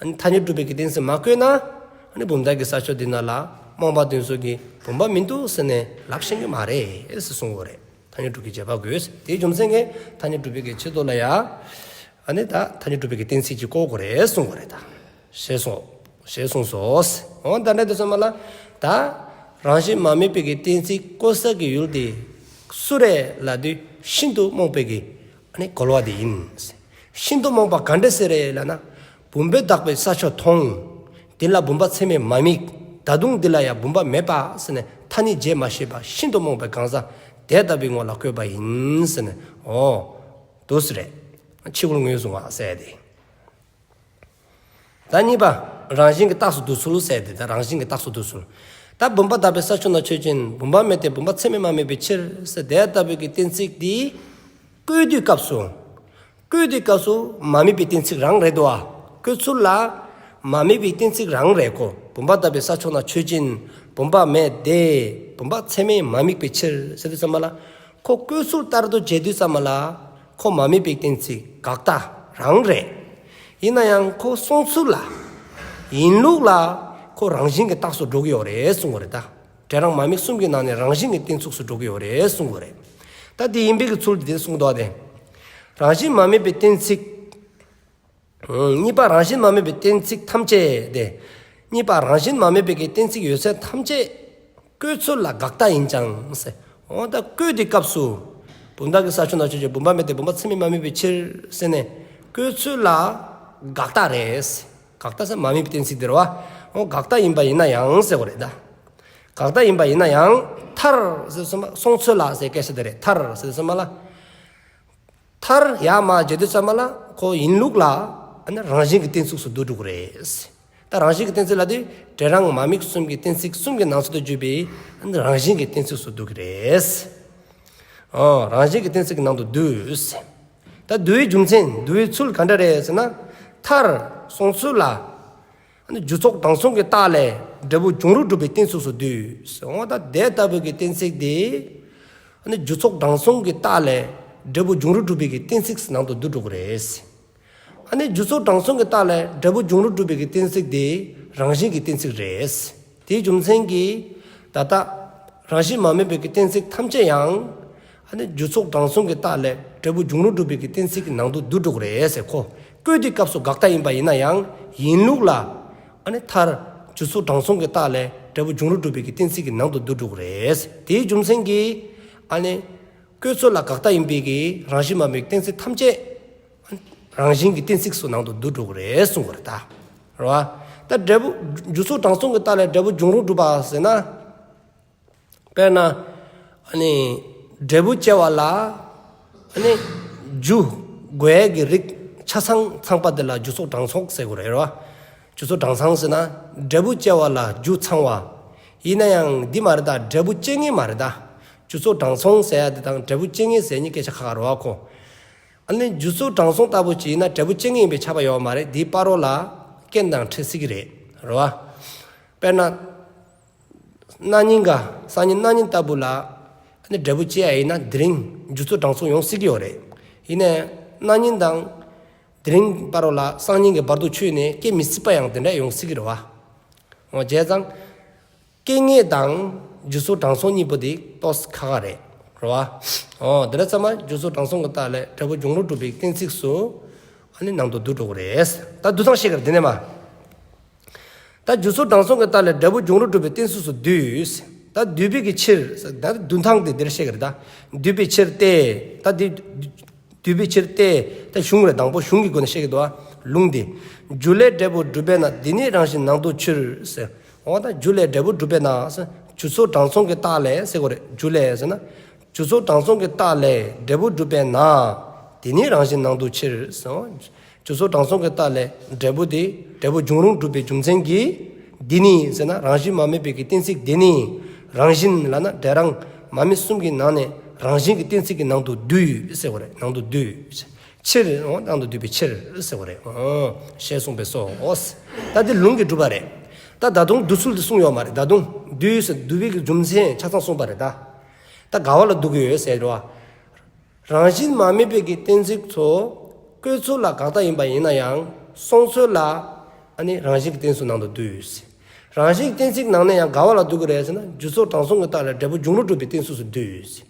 ཨ་ནི་ཐ་སྙད་སྒྲུབ་པའི་གི་གཏན་ཚིགས་མ་བཀོད་ན། ཨ་ ཨ་ནི་བུམ་དག་གི་ས་ཕྱོགས་འདི་ནང་ལ་རྨོངས་པ་འདི་ཚུ་གིས་བུམ་པ་མིན་འདུག་ཟེར་ནས་ལབ་ཤེས་ཀྱི་མ་རེད་ཟེར་གསུང་གི་ཡོད་རེད། ཐ་སྙད་སྒྲུབ་པའི་རྗེས་དཔག་དགོས། དེའི་རྒྱུ་མཚན་གྱིས་ཐ་སྙད་སྒྲུབ་པའི་གི་ཆེད་དུ་ལ་ཡ། ཨ་ནི་ད་ཐ་སྙད་སྒྲུབ་པའི་གི་གཏན་ཚིགས་ཅིག་བཀོད་དགོས་རེད་གསུང་གི་ཡོད་རེད་ད། ཞེས་གསུངས། ཞེས་གསུངས་སོ། འོ་ད་ནས་དེ་ཚོ་མ་ལ། ད་རང་བཞིན་མ་དམིགས་པའི་གི་གཏན་ཚིགས་བཀོད་ས་གི་ཡུལ་དེ་སུ་རེད་ལབ་དུས་ཤིན་ཏུ་རྨོངས་པའི་གི་ཨ་ནི་རྒོལ་བ་དེ་ཡིན། ཤིན་ཏུ་རྨོངས་པ་ག་འདྲ་ཟེར་རེད་ལབ་ན། བུམ་པས་དག་པའི་ས་ཕྱོགས་མཐོང་། དེ་ལ་བུམ་པ་ཚད་མས་མ་དམིགས། ད་དུང་འདི་ལ་ཡང་བུམ་པ་མེད་པ་ཟེར་ནས་ཐ་སྙད་བྱེད་མ་ཤེས་པ་ཤིན་ཏུ་རྨོངས་པའི་གང་ཟག་དེ་ལྟ་བུའི་ངོ་ལ་བཀོད་པ་ཡིན་ཟེར་ནས། འོ། འདུག་སེ་རེད། ཕྱི་རྒོལ་ངོས་བཟུང་བ་ཟེར་ཏེ། ད་གཉིས་པ། རང་བཞིན་གྱི་རྟགས་སུ་འདུ་ཚུལ་ཟེར་ཏེ། ད་རང་བཞིན་གྱི་རྟགས་སུ་འདུ་ཚུལ། ད་བུམ་པ་དག་པའི་ས་ཕྱོགས་ན་ཆོས་ཅན། བུམ་པ་མེད་དེ་བུམ་པ་ཚད་མས་མ་དམིགས་པའི་ཕྱིར་ཟེར་དེ་ལྟ་བུའི་གི་གཏན་ཚིགས་འདི་བཀོད་དུས་སྐབས་སུ། བཀོད་དུས་སྐབས་སུ་མ་དམིགས་པའི་གཏན་ཚིགས་རང་རེད་དོ། བཀོད་ཚུལ་ལ་མ་དམིགས་པའི་གཏན་ཚིགས་རང་རེད་ཁོ། བུམ་པ་དག་པའི་ས་ཕྱོགས་ན་ཆོས་ཅན། བུམ་པ་མེད་དེ་བུམ་པ་ཚད་མས་མ་དམིགས་པའི་ཕྱིར་ཟེར་དུས་ཙམ་པ་ལ། ཁོ་བཀོད་ཚུལ་ལྟར་དུ་བྱེད་དུས་ཙམ་པ་ལ། ཁོ་མ་དམིགས་པའི་གཏན་ཚིགས་དགག་རྟགས་རང་རེད། ཡིན་ན་ཡང་ཁོ་སོང་ཚུལ་ལ། ཡིན་ལུགས་ལ་ཁོ་རང་བཞིན་གྱི་རྟགས་སུ་འགྲོ་གི་ཡོད་རེད་གསུང་གི་རེད་ད། འབྲས་རང་མ་དམིགས་གསུམ་གྱི་ནང་ནས་རང་བཞིན་གྱི་གཏན་ཚིགས་སུ་འགྲོ་གི་ཡོད་རེད་གསུང་གི་རེད། ད་དེ་ཡིན་པའི་གི་ཚུལ་དེ་གསུངས་འདུག་སྟེ། རང་བཞིན་མ་དམིགས་པའི་གཏན་ཚིགས། གཉིས་པ་རང་བཞིན་མ་དམིགས་པའི་གཏན་ཚིགས་ཐམས་ཅད་དེ། གཉིས་པ་རང་བཞིན་མ་དམིགས་པའི་གི་གཏན་ཚིགས་ཡོད་ཚད་ཐམས་ཅད་བཀོད་ཚུལ་ལ་དགག་རྟགས་ཡིན་ཀྱང་ཟེར། འོ་ད་བཀོད་དེ་སྐབས་སུ། བུམ་དག་གི་ས་ཕྱོགས་ན་ཆོས་ཅན། བུམ་པ་མེད་དེ་བུམ་པ་ཚད་མས་མ་དམིགས་པའི་ཕྱིར་ཟེར་ནས་བཀོད་ཚུལ་ལ་དགག་རྟགས་རེད། དགག་རྟགས་ཟེར་མ་དམིགས་པའི་གཏན་ཚིགས་དེ་རེད་བ། འོ་དགག་རྟགས་ཡིན་པ་ཡིན་ན་ཡང་ཟེར་དགོས་རེད་ད། དགག་རྟགས་ཡིན་པ་ཡིན་ན་ཡང་མཐར་ཟེར་སོང་སོང་ཚུལ་ལ་ཟེར་སྐད་ཆ་དེ་རེད། མཐར་ཟེར་སོང་མ་ལ། མཐར་ཡར་མར་བྱེད་དུས་ཙམ་པ་ལ་ཁོ་ཡིན་ལུགས་ལ་ཨ་ནི་རང་བཞིན་གྱི་གཏན་ཚིགས་སུ་བསྡུ་འགྲོ་གི་རེད། ད་རང་བཞིན་གྱི་གཏན་ཚིགས་ལ་དེ་འབྲས་རང་མ་དམིགས་གསུམ་གྱི་གཏན་ཚིགས་གསུམ་གྱི་ནང་ཚན་དུ་གྱུར་པའི་ཨ་ནི་རང་བཞིན་གྱི་གཏན་ཚིགས་སུ་བསྡུ་གི་རེད། ཨོ། རང་བཞིན་གྱི་གཏན་ཚིགས་ཀྱི་ནང་དུ་བསྡུས། ད་བསྡུ་བའི་རྒྱུ་མཚན་བསྡུ་བའི་ཚུལ་ག་འདྲ་རེད་ཟེར་ན། མཐར་སོང་ཚུལ་ལ། ཨ་ནི་རྒྱུ་ཚོགས་དྲང་སྲོང་གི་རྟགས་ལས་འབྲས་བུ་འབྱུང་རུང་སྒྲུབ་པའི་གཏན་ཚིགས་སུ་བསྡུས། འོ་ད་དེ་ལྟ་བུའི་གི་གཏན་ཚིགས་དེ། ཨ་ནི་རྒྱུ་ཚོགས་དྲང་སྲོང་གི་རྟགས་ལས་འབྲས་བུ་འབྱུང་རུང་སྒྲུབ་པའི་གི་གཏན་ཚིགས་ནང་དུ་བསྡུ་འགྲོ་གི་རེད། ཨ་ནི་རྒྱུ་ཚོགས་དྲང་སྲོང་གི་རྟགས་ལས་འབྲས་བུ་འབྱུང་རུང་སྒྲུབ་པའི་གི་གཏན་ཚིགས་དེ་རང་བཞིན་གྱི་གཏན་ཚིགས་རེད། དེའི་རྒྱུ་མཚན་གྱིས་ད་ལྟ་རང་བཞིན་མ་དམིགས་པའི་གི་གཏན་ཚིགས་ཐམས་ཅད་ཡང་། ཨ་ནི་རྒྱུ་ཚོགས་དྲང་སྲོང་གི་རྟགས་ལས་འབྲས་བུ་འབྱུང་རུང་སྒྲུབ་པའི་གི་གཏན་ཚིགས་ཀྱི་ནང་དུ་བསྡུ་འགྲོ་གི་རེད་ཟེར་ཁོ། བཀོད་དེ་སྐབས་སུ་དགག་རྟགས་ཡིན་པ་ཡིན་ན་ཡང་ཡིན་ལུགས་ལ། ཨ་ནི་མཐར་རྒྱུ་ཚོགས་དྲང་སྲོང་གི་རྟགས་ལས་འབྲས་བུ་འབྱུང་རུང་སྒྲུབ་པའི་གི་གཏན་ཚིགས་ཀྱི་ནང་དུ་བསྡུ་འགྲོ་གི་རེད་ཟེར། དེའི་རྒྱུ་མཚན་གྱིས་ཨ་ནི་བཀོད་ཚུལ་ལ་དགག་རྟགས་ཡིན་པའི་གི་རང་བཞིན་མ་དམིགས་གཏན་ཚིགས་ཐམས་ཅད་རང་བཞིན་གྱི་གཏན་ཚིགས་སུ་ནང་དུ་བསྡུ་འགྲོ་གི་རེད་གསུང་གི་རེད་ད། རེད་བ། ད་འབྲས་བུ་རྒྱུ་ཚོགས་དྲང་སྲོང་གི་རྟགས་ལས་འབྲས་བུ་འབྱུང་རུང་སྒྲུབ་པ་ཟེར་ན། དཔེར་ན། ཨ་ནི་འབྲས་བུ་སྐྱེ་བ་ལ་ཨ་ནི་རྒྱུ་དགོས་ཡས་ཀྱི་རིགས་ཆ་ཚང་ཚང་པ་དེ་ལ་རྒྱུ་ཚོགས་དྲང་སྲོང་ཟེར་དགོས་རེད་རོ། རྒྱུ་ཚོགས་དྲང་སྲོང་ཟེར་ན་འབྲས་བུ་སྐྱེ་བ་ལ་རྒྱུ་ཚང་བ། ཡིན་ན་ཡང་འདི་མ་རེད་ད། འབྲས་བུ་སྐྱེ་ངེས་མ་རེད་ད། རྒྱུ་ཚོགས་དྲང་སྲོང་ཟེར་ཡ་དེ་དང་འབྲས་བུ་སྐྱེ་ངེས་ཟེར་ནི་སྐད་ཆ་ཁ་ཁ་རོ་ཁོ། ཨ་ནི་རྒྱུ་ཚོགས་དྲང་སྲོང་ལྟ་བུ་ཅིག་ཡིན་ན་འབྲས་བུ་སྐྱེ་ངེས་ཡིན་པའི་ཁྱབ་པ་ཡོད་མ་རེད། འདིའི་བར་རོ་ལ་རྐྱེན་དང་འཕྲད་སྲིད་ཀྱི་རེད་རོ། དཔེར་ན། སྣང་བརྙན་ག་སང་ཉིན་སྣང་བརྙན་ལྟ་བུ་ལ་ཨ་ནི་འབྲས་བུ་སྐྱེ་ཡ་ཡིན་ན་དེ་རིང་རྒྱུ་ཚོགས་དྲང་སྲོང་ཡོང་སྲིད་ཀྱི་ཡོད་རེད། ཡིན་ནའི་སྣང་བརྙན་དང་དེ་རིང་བར་རོ་ལ་སང་ཉིན་གྱི་བར་དུ་ཆོད་ནས་སྐྱེ་མི་སྲིད་པ་ཡང་དེ་འདྲ་ཡོང་སྲིད་ཀྱི་རེད་བ། འོ་བྱས་ཙང་། སྐྱེ་ངེས་དང་རྒྱུ་ཚོགས་དྲང་སྲོང་གཉིས་པོ་དེ་ཏོག་ཙམ་ཁ་ཁ་རེད་རེད་བ། འོ་དེ་འདྲ་ཚང་མ་རྒྱུ་ཚོགས་དྲང་སྲོང་གི་རྟགས་ལས་འབྲས་བུ་འབྱུང་རུང་སྒྲུབ་པའི་གཏན་ཚིགས་སུ་ཨ་ནི་ནང་དུ་བསྡུ་འགྲོ་གི་རེད། ད་བསྡུ་སྟངས་ཤེས་ཀྱི་རེད་དེ་ནས་མ། ད་རྒྱུ་ཚོགས་དྲང་སྲོང་གི་རྟགས་ལས་འབྲས་བུ་འབྱུང་རུང་སྒྲུབ་པའི་གཏན་ཚིགས་སུ་བསྡུས། ད་བསྡུས་པའི་གི་ཕྱིར། ད་བསྡུ་སྟངས་དེ་འདིར་བཤད་ཀྱི་རེད་ད། བསྡུས་པའི་ཕྱིར་ཏེ། ད་འདི། བསྡུས་པའི་ཕྱིར་ཏེ། ད་གཞུང་རེད། དང་པོ་གཞུང་གི་སྒོ་ནས་བཤད་ཀྱི་འདུག་ཨ། ལུང་འདི། རྒྱུ་ལས་འབྲས་བུ་སྒྲུབ་པས་ན། འདི་ནི་རང་བཞིན་ནང་དུ་ཕྱིར་ཟེར། འོ་ད་རྒྱུ་ལས་འབྲས་བུ་སྒྲུབ་པས་ན་ཟེར། རྒྱུ་ཚོགས་དྲང་སྲོང་གི་རྟགས་ལས་ཟེར་དགོས་རེད། རྒྱུ་ལས་ཟེར་ན། རྒྱུ་ཚོགས་དྲང་སྲོང་གི་རྟགས་ལས་འབྲས་བུ་སྒྲུབ་པས་ན། འདི་ནི་རང་བཞིན་ནང་དུ་ཕྱིར་ཟེར། རྒྱུ་ཚོགས་དྲང་སྲོང་གི་རྟགས་ལས་འབྲས་བུ་དེ་འབྲས་བུ་འབྱུང་རུང་སྒྲུབ་པའི་རྒྱུ་མཚན་གྱིས། འདི་ནི་ཟེར་ན་རང་བཞིན་མ་དམིགས་པའི་གི་གཏན་ཚིགས་འདི་ནི། རང་བཞིན་ལབ་ན་འབྲས་རང་མ་དམིགས་གསུམ་གྱི་ནང་ནས་རང་བཞིན་གྱི་གཏན་ཚིགས་ཀྱི་ནང་དུ་བསྡུས་ཟེར་དགོས་རེད། ནང་དུ་བསྡུས། ཕྱིར། འོ་ནང་དུ་བསྡུས་པའི་ཕྱིར་ཟེར་དགོས་རེད། འོ་ཞེས་གསུངས་པས་སོ། ད་འདི་ལུང་གིས་གྲུབ་པ་རེད། ད་ད་དུང་བསྡུ་ཚུལ་འདི་གསུངས་ཡོད་མ་རེད། ད་དུང་བསྡུས་ཟེར་བསྡུ་བའི་གི་རྒྱུ་མཚན་ཆ་ཚང་གསུངས་པ་རེད་ད། ད་ག་བ་ལ་བསྡུ་གི་ཡོད་ཟེར་རོ། རང་བཞིན་མ་དམིགས་པའི་གི་གཏན་ཚིགས་ཚོ་བཀོད་ཚུལ་ལ་དགག་རྟགས་ཡིན་པ་ཡིན་ན་ཡང་སོང་ཚུལ་ལ་ཨ་ནི་རང་བཞིན་གྱི་གཏན་ཚིགས་ནང་དུ་བསྡུས། རང་བཞིན་གཏན་ཚིགས་ནང་ནས་ཡང་ག་བ་ལ་འདུ་གི་རེད་ཟེར་ན། རྒྱུ་ཚོགས་དྲང་སྲོང་གི་རྟགས་ལས་འབྲས་བུ་འབྱུང་རུང་གྲུབ་པའི་གཏན་ཚིགས་སུ་འདུས།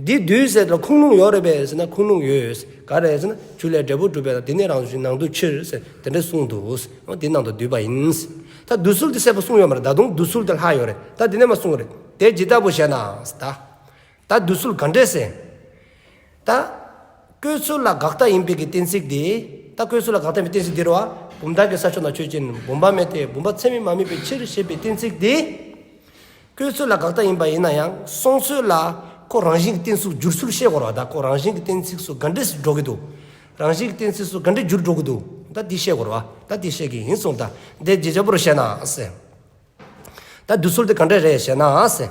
འདི་འདུས་ཟེར་ལ་ཁུངས་ལུང་ཡོད་རེད་པས་ཟེར་ན། ཁུངས་ལུང་ཡོད། ག་རེ་ཟེར་ན། རྒྱུ་ལས་འབྲས་བུ་གྲུབ་པས་ན། འདི་ནི་རང་བཞིན་ནང་འདུ་ཕྱིར་ཟེར་དེ་འདྲ་གསུངས་འདུག། འོ་དེ་ནང་དུ་འདུས་པ་ཡིན། ད་འདུ་ཚུལ་དེ་གསལ་པོ་གསུངས་ཡོད་མ་རེད། ད་དུང་འདུ་ཚུལ་དེ་ལྷག་ཡོད་རེད། ད་དེ་ནས་མ་གསུངས་རེད། དེ་ཇི་ལྟ་བུ་ཞེ་ན་ཟེར། ད་ད་འདུ་ཚུལ་ག་འདྲས་ཟེར། ད་བཀོད་ཚུལ་ལ་དགག་རྟགས་ཡིན་པའི་གི་གཏན་ཚིགས་དེ། ད་བཀོད་ཚུལ་ལ་དགག་རྟགས་ཡིན་པའི་གཏན་ཚིགས་དེ་རེད་བ། བུམ་དག་གི་ས་ཕྱོགས་ན་ཆོས་ཅན། བུམ་པ་མེད་དེ། བུམ་པ་ཚད་མས་མ་དམིགས་པའི་ཕྱིར་ཞེས་པའི་གཏན་ཚིགས་དེ། བཀོད་ཚུལ་ལ་དགག་རྟགས་ཡིན་པ་ཡིན་ན་ཡང་སོང་ཚུལ་ལ་ཁོ་རང་བཞིན་གྱི་གཏན་ཚིགས་སུ་འགྱུར་ཚུལ་བཤད་དགོས་རེད་བ། ད་ཁོ་རང་བཞིན་གྱི་གཏན་ཚིགས་སུ་ག་འདྲས་སུ་འགྲོ་གི་འདུག། རང་བཞིན་གྱི་གཏན་ཚིགས་སུ་ག་འདྲས་འགྱུར་འགྲོ་གི་འདུག། ད་འདི་བཤད་དགོས་རེད་བ། ད་འདི་བཤད་ཀྱི་ཡིན་གསུངས། ད་འདི་ཇི་ལྟ་བུར་ཞེ་ན་ཟེར། ད་འདུ་ཚུལ་དེ་ག་འདྲ་རེད་ཞེ་ན་ཟེར།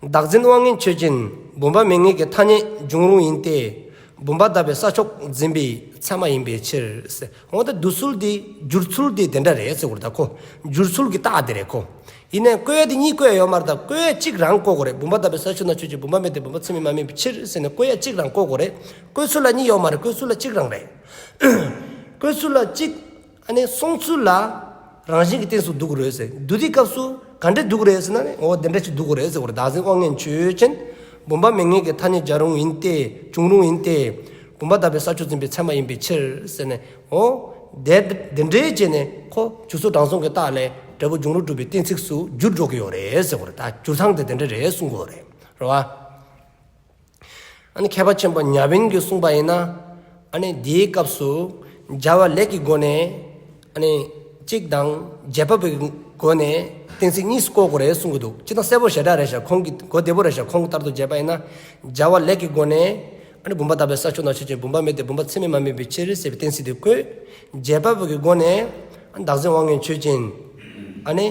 བདག་འཛིན་དབང་མངོན་ཆོས་ཅན། བུམ་པ་མེད་ངེས་ཀྱི་ཐ་སྙད་འབྱུང་རུང་ཡིན་ཏེ། བུམ་པ་དག་པའི་ས་ཕྱོགས་འཛིན་པའི་ཚད་མ་ཡིན་པའི་ཕྱིར་ཟེར། འོ་ད་འདུ་ཚུལ་དེ་འགྱུར་ཚུལ་དེ་དེ་འདྲ་རེད་ཟེར་བ་རེད། ད་ཁོ་འགྱུར་ཚུལ་གྱི་རྟགས་དེ་རེད་ཁོ། ཡིན་ནའི་བཀོད་ཡ་དེ་གཉིས་བཀོད་ཡ་ཡོད་མ་རེད། ད་བཀོད་ཡ་གཅིག་རང་བཀོད་དགོས་རེད། བུམ་པ་དག་པའི་ས་ཕྱོགས་ན་ཆོས་ཅན། བུམ་པ་མེད་དེ། བུམ་པ་ཚད་མས་མ་དམིགས་པའི་ཕྱིར་ཟེར་ནས་བཀོད་ཡ་གཅིག་རང་བཀོད་དགོས་རེད། བཀོད་ཚུལ་ལ་གཉིས་ཡོད་མ་རེད། བཀོད་ཚུལ་ལ་གཅིག་རང་རེད། བཀོད་ཚུལ་ལ་གཅིག། ཨ་ནི་སོང་ཚུལ་ལ་རང་བཞིན་གྱི་གཏན་ཚིགས་སུ་འདུ་གི་རེད་ཟེར། འདུ་དུས་སྐབས་སུ་ག་འདྲས་འདུ་གི་རེད་ཟེར་ན་ནི། འོ་དེ་འདྲ་ཅིག་འདུ་གི་རེད་ཟེར་བ་རེད། བདག་འཛིན་དབང་མངོན་ཆོས་ཅན། བུམ་པ་མེད་ངེས་ཀྱི་ཐ་སྙད་འབྱུང་རུང་ཡིན་ཏེ། འབྱུང་རུང་ཡིན་ཏེ། བུམ་པ་དག་པའི་ས་ཕྱོགས་འཛིན་པའི་ཚད་མ་ཡིན་པའི་ཕྱིར་ཟེར་ནས། འོ་དེ་དེ་འདྲའི་བྱས་ནས་ཁོ་རྒྱུ་ཚོགས་དྲང་སྲོང་གི་རྟགས་ལས་འབྲས་བུ་འབྱུང་རུང་གྲུབ་པའི་གཏན་ཚིགས་སུ་འགྱུར་འགྲོ་གི་ཡོད་རེད་ཟེར་བ་རེད། ད་འགྱུར་སྟངས་དེ་དེ་འདྲ་རེད་གསུང་གི་ཡོད་རེད། རེད་བ། ཨ་ནི་མཁས་པ་ཆེན་པོ་ཉ་བན་གྱིས་གསུངས་པ་ཡིན་ན། ཨ་ནི་དེའི་སྐབས་སུ་བྱ་བ་ལས་ཀྱི་སྒོ་ནས། ཨ་ནི་གཅིག་དང་རྗེས་དཔག་པའི་སྒོ་ནས་གཏན་ཚིགས་གཉིས་བཀོད་དགོས་རེད་གསུང་གི་འདུག། སྤྱིར་བཏང་གསལ་པོ་ཞེ་དྲག་རེད་ཤག། ཁོང་གི་གོ་བདེ་པོ་རེད་ཤག། ཁོང་གི་ལྟར་དུ་བྱས་པ་ཡིན་ན། བྱ་བ་ལས་ཀྱི་སྒོ་ནས། ཨ་ནི་བུམ་པ་དག་པའི་ས་ཕྱོགས་ན་ཆོས་ཅན། བུམ་པ་མེད་དེ། བུམ་པ་ཚད་མས་མ་དམིགས་པའི་ཕྱིར་ཟེར་བའི་གཏན་ཚིགས་དེ་བཀོད། རྗེས་དཔག་པའི་སྒོ་ནས། བདག་འཛིན་དབང་མངོན་ཆོས་ཅན། ཨ་ནི་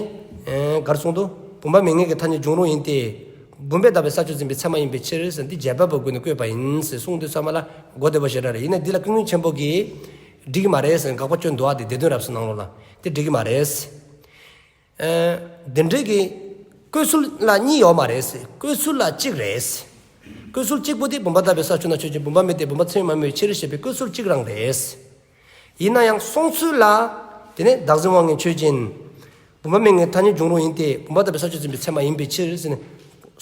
ཨེ་ག་རེ་གསུངས་འདུག། བུམ་པ་མེད་ངེས་ཀྱི་ཐ་སྙད་འབྱུང་རུང་ཡིན་ཏེ། བུམ་པས་བཏགས་པའི་ས་ཕྱོགས་འཛིན་པའི་ཚད་མ་ཡིན་པའི་ཕྱིར་ཟེར། འདི་རྗེས་དཔག་པའི་སྒོ་ནས་བཀོད་པ་ཡིན་ཟེར་གསུངས་དུས་ཙམ་པ་ལ་གོ་བདེ་པོ་ཞེ་དྲག་རེད། ཡིན་ནའི་འདི་ལ་ཀུན་མཁྱེན་ཆེན་པོ་གིས་འགྲིག་གི་མ་རེད་ཟེར་དགག་པ་བསྐྱོན་འདུག་ཨ། དེ་སྡེ་བདུན་རབ་གསལ་ནང་ལོགས་ལ་དེ་འགྲིག་གི་མ་རེད། ཨེ་འདི་འདྲའི་གི་བཀོད་ཚུལ་ལ་གཉིས་ཡོད་མ་རེད་ཟེར། བཀོད་ཚུལ་ལ་གཅིག་རེད་ཟེར། བཀོད་ཚུལ་གཅིག་པོ་དེ་བུམ་པ་དག་པའི་ས་ཕྱོགས་ན་ཆོས་ཅན། བུམ་པ་མེད་དེ། བུམ་པ་ཚད་མས་མ་དམིགས་པའི་ཕྱིར་ཞེས་པའི་བཀོད་ཚུལ་གཅིག་རང་རེད་ཟེར། ཡིན་ན་ཡང་སོང་ཚུལ་ལ། དེ་ནས་བདག་འཛིན་དབང་མངོན་ཆོས་ཅན། བུམ་པ་མེད་ངེས་ཐ་སྙད་འབྱུང་རུང་ཡིན་ཏེ། བུམ་པ་དག་པའི་ས་ཕྱོགས་འཛིན་པའི་ཚད་མ་ཡིན་པའི་ཕྱིར་ཟེར་ནས།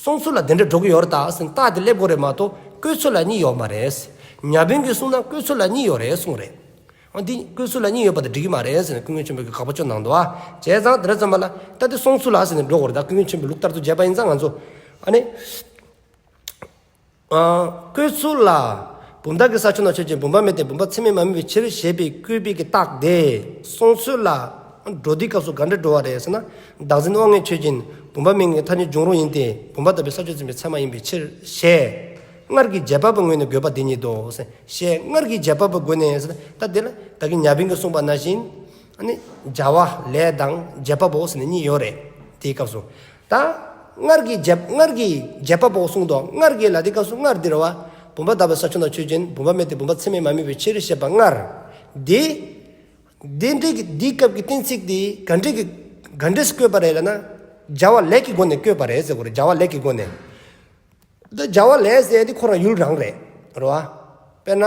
སོང་ཚུལ་ལ་དེ་འདྲ་འགྲོ་གི་ཡོད་རེད་ད་ཟེར་ནས་རྟགས་དེ་སླེབས་དགོས་རེད་མ་གཏོགས་བཀོད་ཚུལ་ལ་གཉིས་ཡོད་མ་རེད། ཉ་བན་གྱིས་གསུངས་ན་བཀོད་ཚུལ་ལ་གཉིས་ཡོད་རེད་གསུངས་རེད། འོ་འདི་བཀོད་ཚུལ་ལ་གཉིས་ཡོད་པ་དེ་འགྲིག་གི་མ་རེད་ཟེར་ནས་ཀུན་མཁྱེན་ཆེན་པོ་གིས་དགག་པ་བསྐྱོན་གནང་འདུག་ཨ། བྱས་ཙང་དེ་འདྲ་ཙམ་པ་ལ་ད་དེ་སོང་ཚུལ་ལ་ཟེར་ནས་འགྲོ་དགོས་རེད། ད་ཀུན་མཁྱེན་ཆེན་པོའི་ལུགས་ལྟར་དུ་བྱས་པ་ཡིན་ཙང་ང་ཚོ། ཨ་ནི། ཨ་བཀོད་ཚུལ་ལ། བུམ་དག་གི་ས་ཕྱོགས་ན་ཆོས་ཅན། བུམ་པ་མེད་དེ། བུམ་པ་ཚད་མས་མ་དམིགས་པའི་ཕྱིར་ཞེས་པའི་བཀོད་པའི་གི་རྟགས་དེ་སོང་ཚུལ་ལ་འགྲོ་དུས་སྐབས་སུ་ག་འདྲ་འགྲོ་བ་རེད་ཟེར་ན། བདག་འཛིན་དབང་མངོན་ཆོས་ཅན། བུམ་པ་མེད་ངེས་ཐ་སྙད་འབྱུང་རུང་ཡིན་ཏེ། བུམ་པ་དག་པའི་ས་ཕྱོགས་འཛིན་པའི་ཚད་མ་ཡིན་པའི་ཕྱིར་ཞེས། སྔར་གྱི་རྗེས་དཔག་པའི་ངོས་ནས་འགོད་པ་དེ་ཉིད་དོ་ཟེར། ཞེས་སྔར་གྱི་རྗེས་དཔག་པའི་སྒོ་ནས་ཟེར་ན། ད་དེ་ལ་ད་གིན་ཉ་བན་གྱིས་གསུངས་པ་ནང་བཞིན། ཨ་ནི་བྱ་བ་ལས་དང་རྗེས་དཔག་པོ་ཟེར་ནས་གཉིས་ཡོད་རེད། དེའི་སྐབས་སུ། ད་སྔར་གྱི་རྗེས་སྔར་གྱི་རྗེས་དཔག་པོ་གསུངས་འདུག། སྔར་གྱི་ལ་དེའི་སྐབས་སུ་སྔར་འདི་རེད་བ། བུམ་པ་དག་པའི་ས་ཕྱོགས་ན་ཆོས་ཅན། བུམ་པ་མེད་དེ། བུམ་པ་ཚད་མས་མ་དམིགས་པའི་ཕྱིར་ཞེས་པ་སྔར། འདི། འདི་འདྲའི་གི་འདིའི་སྐབས་ཀྱི་གཏན་ཚིགས་འདི་ག་འདྲའི་གི་ག་འདྲས་སུ་བཀོད་པ་རེད་ལབ་ན། བྱ་བ་ལས་ཀྱི་སྒོ་ནས་བཀོད་པ་རེད་ཟེར་དགོས་རེད། བྱ་བ་ལས་ཀྱི་སྒོ་ནས། ད་བྱ་བ་ལས་ཟེར་དེ་ཁོ་རང་ཡུལ་རང་རེད། རེད་བ། དཔེར་ན།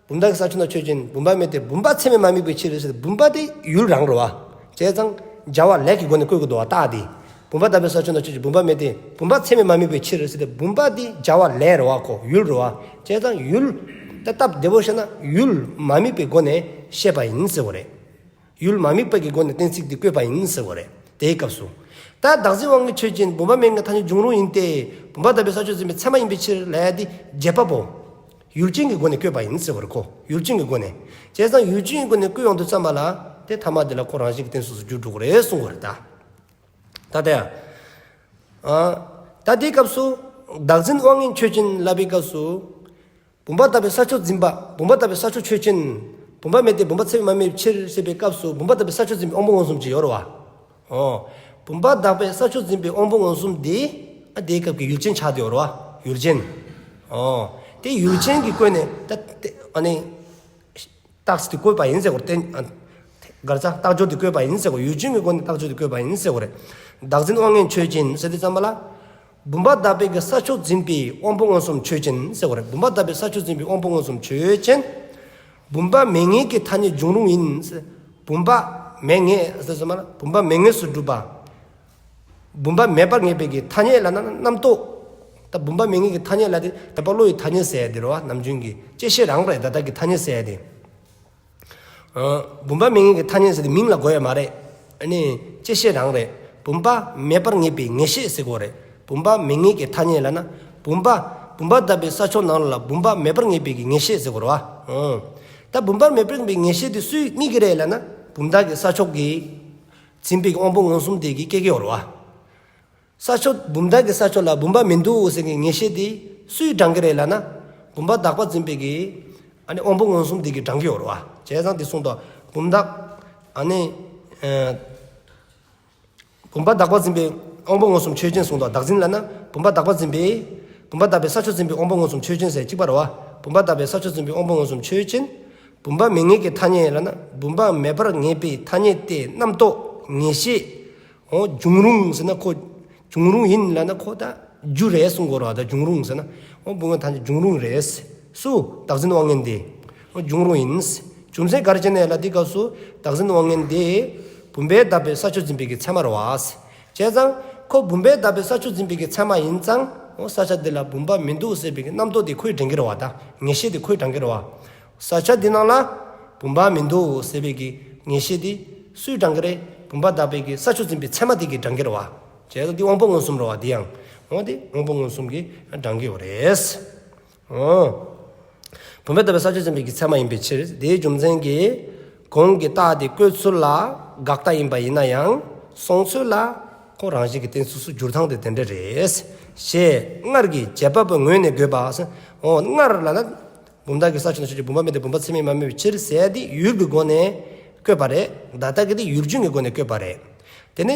བུམ་དག་གི་ས་ཕྱོགས་ན་ཆོས་ཅན། བུམ་པ་མེད་དེ། བུམ་པ་ཚད་མས་མ་དམིགས་པའི་ཕྱིར་ཟེར་ཏེ་བུམ་པ་དེ་ཡུལ་རང་རེད་བ། བྱས་ཙང་བྱ་བ་ལས་ཀྱི་སྒོ་ནས་བཀོད་དགོས་འདུག་བ། རྟགས་དེ། བུམ་པ་དག་པའི་ས་ཕྱོགས་ན་ཆོས་ཅན། བུམ་པ་མེད་དེ། བུམ་པ་ཚད་མས་མ་དམིགས་པའི་ཕྱིར་ཟེར་ཏེ་བུམ་པ་དེ་བྱ་བ་ལས་རེད་བ། ཁོ་ཡུལ་རེད་བ། བྱས་ཙང་ཡུལ། ད་སྟབས་བདེ་པོ་བཤད་ན་ཡུལ་མ་དམིགས་པའི་སྒོ་ནས་བཤད་པ་ཡིན་ཟེར་བ་རེད། ཡུལ་མ་དམིགས་པ་གི་སྒོ་ནས་གཏན་ཚིགས་འདི་བཀོད་པ་ཡིན་ཟེར་བ་རེད། དེའི་སྐབས་སུ། ད་བདག་འཛིན་དབང་མངོན་ཆོས་ཅན། བུམ་པ་མེད་ངེས་ཐ་སྙད་འབྱུང་རུང་ཡིན་ཏེ། བུམ་པ་དག་པའི་ས་ཕྱོགས་འཛིན་པའི་ཚད་མ་ཡིན་པའི་ཕྱིར་ལབ་ཡ་འདི་རྗེས་དཔག་པོ། ཡུལ་ཅན་གྱི་སྒོ་ནས་བཀོད་པ་ཡིན་ཟེར་བ་རེད་ཁོ། ཡུལ་ཅན་གྱི་སྒོ་ནས། བྱས་ཙང་ཡུལ་ཅན་གྱི་སྒོ་ནས་བཀོད་ཡོང་དུས་ཙམ་པ་ལ། དེ་ཐ་མ་དེ་ལ་ཁོ་རང་བཞིན་གྱི་གཏན་ཚིགས་སུ་འགྱུར་འགྲོ་གི་རེད་གསུང་གི་རེད་ད། ད་དེ་ཡང་། ཨ། ད་དེའི་སྐབས་སུ། བདག་འཛིན་དབང་མངོན་ཆོས་ཅན་ལབ་པའི་སྐབས་སུ། བུམ་པ་དག་པའི་ས་ཕྱོགས་འཛིན་པ། བུམ་པ་དག་པའི་ས་ཕྱོགས་ཆོས་ཅན། བུམ་པ་མེད་དེ། བུམ་པ་ཚད་མས་མ་དམིགས་པའི་ཕྱིར་ཞེས་པའི་སྐབས་སུ་བུམ་པ་དག་པའི་ས་ཕྱོགས་འཛིན་པའི་དབང་པོ་མངོན་སུམ་ཅིག་ཡོད་རེད་བ། ཨོ། བུམ་པ་དག་པའི་ས་ཕྱོགས་འཛིན་པའི་དབང་པོ་མངོན་སུམ་དེ། ཨ་དེའི་སྐབས་ཀྱི་ཡུལ་ཅན་ཆགས་བསྡད་ཡོད་རེད་བ། ཡུལ་ཅན། ཨོ། དེ་ཡུལ་ཅན་གྱི་སྒོ་ནས་ད་དེ་ཨ་ནི། རྟགས་དེ་བཀོད་པ་ཡིན་ཟེར་གོ་རེད། ཨ་ག་རེ་ཟ། རྟགས་སྦྱོར་དེ་བཀོད་པ་ཡིན་ཟེར་གོ། ཡུལ་ཅན་གྱི་སྒོ་ནས་རྟགས་སྦྱོར་དེ་བཀོད་པ་ཡིན་ཟེར་གོ་རེད། བདག་འཛིན་དབང་མངོན་ཆོས་ཅན་ཟེར་དུས་ཙམ་པ་ལ། བུམ་པ་དག་པའི་གི་ས་ཕྱོགས་འཛིན་པའི་དབང་པོ་མངོན་སུམ་ཆོས་ཅན་ཟེར་གོ་རེད། བུམ་པ་དག་པའི་ས་ཕྱོགས་འཛིན་པའི་དབང་པོ་མངོན་སུམ་ཆོས་ཅན། བུམ་པ་མེད་ངེས་ཀྱི་ཐ་སྙད་འབྱུང་རུང་ཡིན་ཟེར། བུམ་པ་མེད་ངེས་ཟེར་དུས་ཙམ་པ་ལ་བུམ་པ་མེད་ངེས་སུ་གྲུབ་པ། བུམ་པ་མེད་པར་ངེས་པའི་གི་ཐ་སྙད་ལབ་ན་རྣམ་རྟོག། ད་བུམ་པ་མེད་ངེས་ཀྱི་ཐ་སྙད་ལབ་དེ་དད་པ་བློ་ཡི་ཐ་སྙད་ཟེར་ཡ་དེ་རེད་བ། ནམ་རྒྱུན་གྱི་བཅད་ཤེས་རང་རེད། ད་ལྟ་གི་ཐ་སྙད་ཟེར་ཡ་དེ། ཨ། བུམ་པ་མེད་ངེས་ཀྱི་ཐ་སྙད་ཟེར་དེ་མིང་ལ་གོ་ཡ་མ་རེད། ཨ་ནི་བཅད་ཤེས་རང་རེད། བུམ་པ་མེད་པར་ངེས་པའི་ངེས་ཤེས་ཟེར་དགོས་རེད། བུམ་པ་མེད་ངེས་ཀྱི་ཐ་སྙད་ལབ་ན་བུམ་པ། བུམ་པ་དག་པའི་ས་ཕྱོགས་ནང་ལ་བུམ་པ་མེད་པར་ངེས་པའི་གི་ངེས་ཤེས་ཟེར་དགོས་རེད་བ། ཨོ། ད་བུམ་པ་མེད་པར་ངེས་པའི་ངེས་ཤེས་དེ་སུས་རྙེད་ཀྱི་རེད་ལབ་ན་བུམ་དག་གི་ས་ཕྱོགས་ཀྱི་འཛིན་པའི་གི་དབང་པོ་མངོན་སུམ་དེ་གིས་སྐྱེ་གི་ཡོད་རེད་བ། ས་ཕྱོགས། བུམ་དག་གི་ས་ཕྱོགས་ལ་བུམ་པ་མི་འདུག་ཟེར་གི་ངེས་ཤེས་དེ་སུས་དྲང་གི་རེད་ལབ་ན། བུམ་པ་དག་པ་འཛིན་པའི་གི་ཨ་ནི་དབང་པོ་མངོན་སུམ་དེ་གིས་དྲང་གི་ཡོད་རེད་བ། བྱས་ཙང་དེ་གསུངས་ཏོ། བུམ་དག་ཨ་ནི། ཨ། བུམ་པ་དག་པ་འཛིན་པའི་དབང་པོ་མངོན་སུམ་ཆོས་ཅན་གསུངས་ཏོ། བདག་འཛིན་ལབ་ན་བུམ་པ་དག་པ་འཛིན་པའི། བུམ་པ་དག་པའི་ས་ཕྱོགས་འཛིན་པའི་དབང་པོ་མངོན་སུམ་ཆོས་ཅན་ཟེར་གཅིག་པ་རེད་བ། བུམ་པ་དག་པའི་ས་ཕྱོགས་འཛིན་པའི་དབང་པོ་མངོན་སུམ་ཆོས་ཅན། བུམ་པ་མེད་ངེས་ཀྱི་ཐ་སྙད་ལབ་ན་བུམ་པ་མེད་པར་ངེས་པའི་ཐ་སྙད་དེ་རྣམ་རྟོག་ངེས་ཤེས། འོ། འབྱུང་རུང་ཟེར་ན་ཁོ། འབྱུང་རུང་ཡིན་ལབ་ན་ཁོ་ད་རྒྱུ་རེད་གསུང་དགོས་རེད་བ། ད་འབྱུང་རུང་ཟེར་ན། འོ། བུམ་པ་ཐ་སྙད་འབྱུང་རུང་རེད། སུ། བདག་འཛིན་དབང་མངོན་དེ། འོ། འབྱུང་རུང་ཡིན། རྒྱུ་མཚན་ག་རེ་བྱས་ནས་ལབ་དེའི་སྐབས་སུ་བདག་འཛིན་དབང་མངོན་དེ་བུམ་པས་དག་པའི་ས་ཕྱོགས་འཛིན་པའི་གི་ཚད་མ་རེད་བ། བྱས་ཙང་ཁོ་བུམ་པས་དག་པའི་ས་ཕྱོགས་འཛིན་པའི་གི་ཚད་མ་ཡིན་ཙང་། འོ། ས་ཆ་འདི་ལ་བུམ་པ་མི་འདུག་ཟེར་བའི་གི་རྣམ་རྟོག་དེ་ཁོས་དྲན་གྱི་རེད་བ། ད་ངེས་ཤེས་དེ་ཁོས་དྲན་གྱི་རེད་བ། ས་ཆ་འདི་ནང་ལ་བུམ་པ་མི་འདུག་ཟེར་བའི་གི་ངེས་ཤེས་དེ་སུས་དྲན་གྱི་རེད། བུམ་པ་དག་པའི་གི་ས་ཕྱོགས་འཛིན་པའི་ཚད་མ་དེ་གིས་དྲན་གྱི་རེད་བ། བྱས་ཙང་འདི་དབང་པོ་མངོན་སུམ་རེད་བ། འདི་ཡང་། འོ། འདི་དབང་པོ་མངོན་སུམ་གྱིས་དྲན་གྱི་ཡོད་རེད། འོ། བུམ་པས་དག་པའི་ས་ཕྱོགས་འཛིན་པའི་གི་ཚད་མ་ཡིན་པའི་ཕྱིར། དེའི་རྒྱུ་མཚན་གྱིས་གོང་གི་རྟགས་དེ་བཀོད་ཚུལ་ལ་དགག་རྟགས་ཡིན་པ་ཡིན་ན་ཡང་སོང་ཚུལ་ལ་ཁོ་རང་བཞིན་གྱི་གཏན་ཚིགས་སུ་འགྱུར་སྟངས་དེ་དེ་འདྲ་རེད། ཞེས་སྔར་གྱི་རྗེས་དཔག་པའི་ངོས་ནས་བཀོད་པ་ཟེར། འོ། སྔར་ལབ་ན། བུམ་དག་གི་ས་ཕྱོགས་ནས་ཕྱོགས་ཀྱི་བུམ་པ་མེད་དེ། བུམ་པ་ཚད་མས་མ་དམིགས་པའི་ཕྱིར་ཟེར་དེ་ཡུལ་གྱི་སྒོ་ནས་བཀོད་པ་རེད། ད་ལྟ་གི་དེ་ཡུལ་རྒྱུན་གྱི་སྒོ་ནས་བཀོད་པ་རེད། དེ་ནས་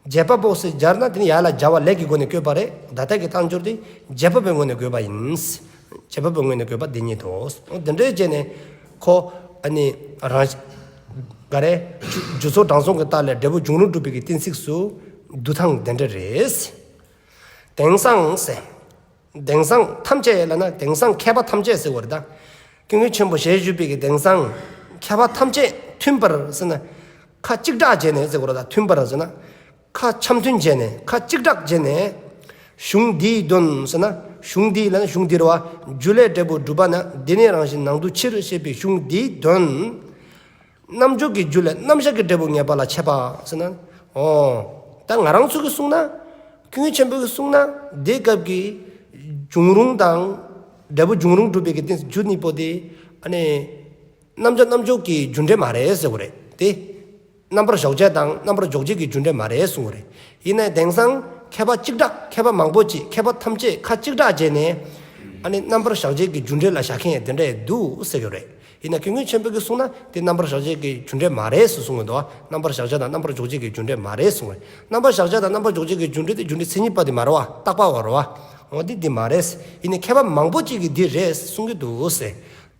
རྗེས་དཔག་པོ་ཟེར་སྦྱར་ན་དེ་ནི་ཡར་ལ་སྦྱར་བ་ལས་ཀྱི་སྒོ་ནས་བཀོད་པ་རེད། ད་ལྟ་གི་རྟགས་སྦྱོར་དེ་རྗེས་དཔག་པའི་ངོས་ནས་བཀོད་པ་ཡིན། རྗེས་དཔག་པའི་ངོས་ནས་བཀོད་པ་འདི་ཉིད་དོ། འོ། དེ་འདྲའི་བྱས་ནས་ཁོ་ཨ་ནི་རང་ག་རེ་རྒྱུ་ཚོགས་དྲང་སྲོང་གི་རྟགས་ལས་འབྲས་བུ་འབྱུང་རུང་སྒྲུབ་པའི་གི་གཏན་ཚིགས་སུ་བསྡུ་སྟངས་དེ་འདྲ་རེད། དེང་སང་ཟེར། དེང་སང་ཐམས་ཅད་ལབ་ན་དེང་སང་མཁས་པ་ཐམས་ཅད་ཟེར་བ་རེད་ད། ཀུན་མཁྱེན་ཆེན་པོ་ཞལ་བཞུགས་པའི་གི་དེང་སང་མཁས་པ་ཐམས་ཅད་མཐུན་པར་ཟེར་ན། ཁ་གཅིག་གྲགས་བྱས་ནས་ཟེར་བ་རེད་ད། མཐུན་པར་ཟེར་ན། ཁ་འཆམ་མཐུན་བྱས་ནས། ཁ་གཅིག་གྲགས་བྱས་ནས། གཞུང་འདིའི་དོན་ཟེར་ན། གཞུང་འདི་ལབ་ན་གཞུང་འདི་རེད་བ། རྒྱུ་ལས་འབྲས་བུ་གྲུབ་པ་ན། འདི་ནི་རང་བཞིན་ནང་དུ་ཕྱིར་ཞེས་པའི་གཞུང་འདིའི་དོན། རྣམ་འཇོག་གི་རྒྱུ་ལས་རྣམ་གཞག་གི་འབྲས་བུ་ངེས་པ་ལ་འཆད་པ་ཟེར་ན། འོ། ད་ང་རང་ཚོ་གིས་གསུངས་ན། ཀུན་མཁྱེན་ཆེན་པོ་གིས་གསུངས་ན། དེའི་སྐབས་ཀྱི་འབྱུང་རུང་དང་། འབྲས་བུ་འབྱུང་རུང་སྒྲུབ་པའི་གི་གཏན་ཚིགས་རྒྱུ་གཉིས་པོ་དེ། ཨ་ནི། རྣམ་གཞག་རྣམ་འཇོག་གི་རྒྱུ་འབྲས་མ་རེད་ཟེར་བ་རེད་དེ། རྣམ་པར་གཞག་བྱ་དང་རྣམ་པར་འཇོག་བྱེད་ཀྱི་རྒྱུ་འབྲས་མ་རེད་གསུངས་པ་རེད། ཡིན་ནའི་དེང་སང་མཁས་པ་གཅིག་གྲགས། མཁས་པ་མང་པོ་ཅིག་མཁས་པ་ཐམས་ཅད་ཁ་གཅིག་གྲགས་བྱས་ནས། ཨ་ནི་རྣམ་པར་གཞག་བྱེད་ཀྱི་རྒྱུ་འབྲས་ལ་བཞག་མཁན་དེ་འདྲ་འདུག་ཟེར་གྱི་རེད། ཡིན་ན་ཀུན་མཁྱེན་ཆེན་པོ་གིས་གསུངས་ན་དེ་རྣམ་པར་གཞག་བྱེད་ཀྱི་རྒྱུ་འབྲས་མ་རེད་ཟེར་གསུངས་ཀྱི་འདུག་རྣམ་པར་གཞག་བྱ་དང་རྣམ་པར་འཇོག་བྱེད་ཀྱི་རྒྱུ་འབྲས་མ་རེད་གསུངས་པ་རེད། རྣམ་པར་གཞག་བྱ་དང་རྣམ་པར་འཇོག་བྱེད་ཀྱི་རྒྱུ་འབྲས་དེ་རྒྱུ་འབྲས་མཚན་ཉིད་པ་དེ་མ་རེད་བ། རྟག་པ་བ་རེད་བ། འོ་དེ་དེ་མ་རེད། ཡིན་ནའི་མཁས་པ་མང་པོ་ཅིག་གིས་འདི་རེད་གསུང་གི་འདུག་ཟེར།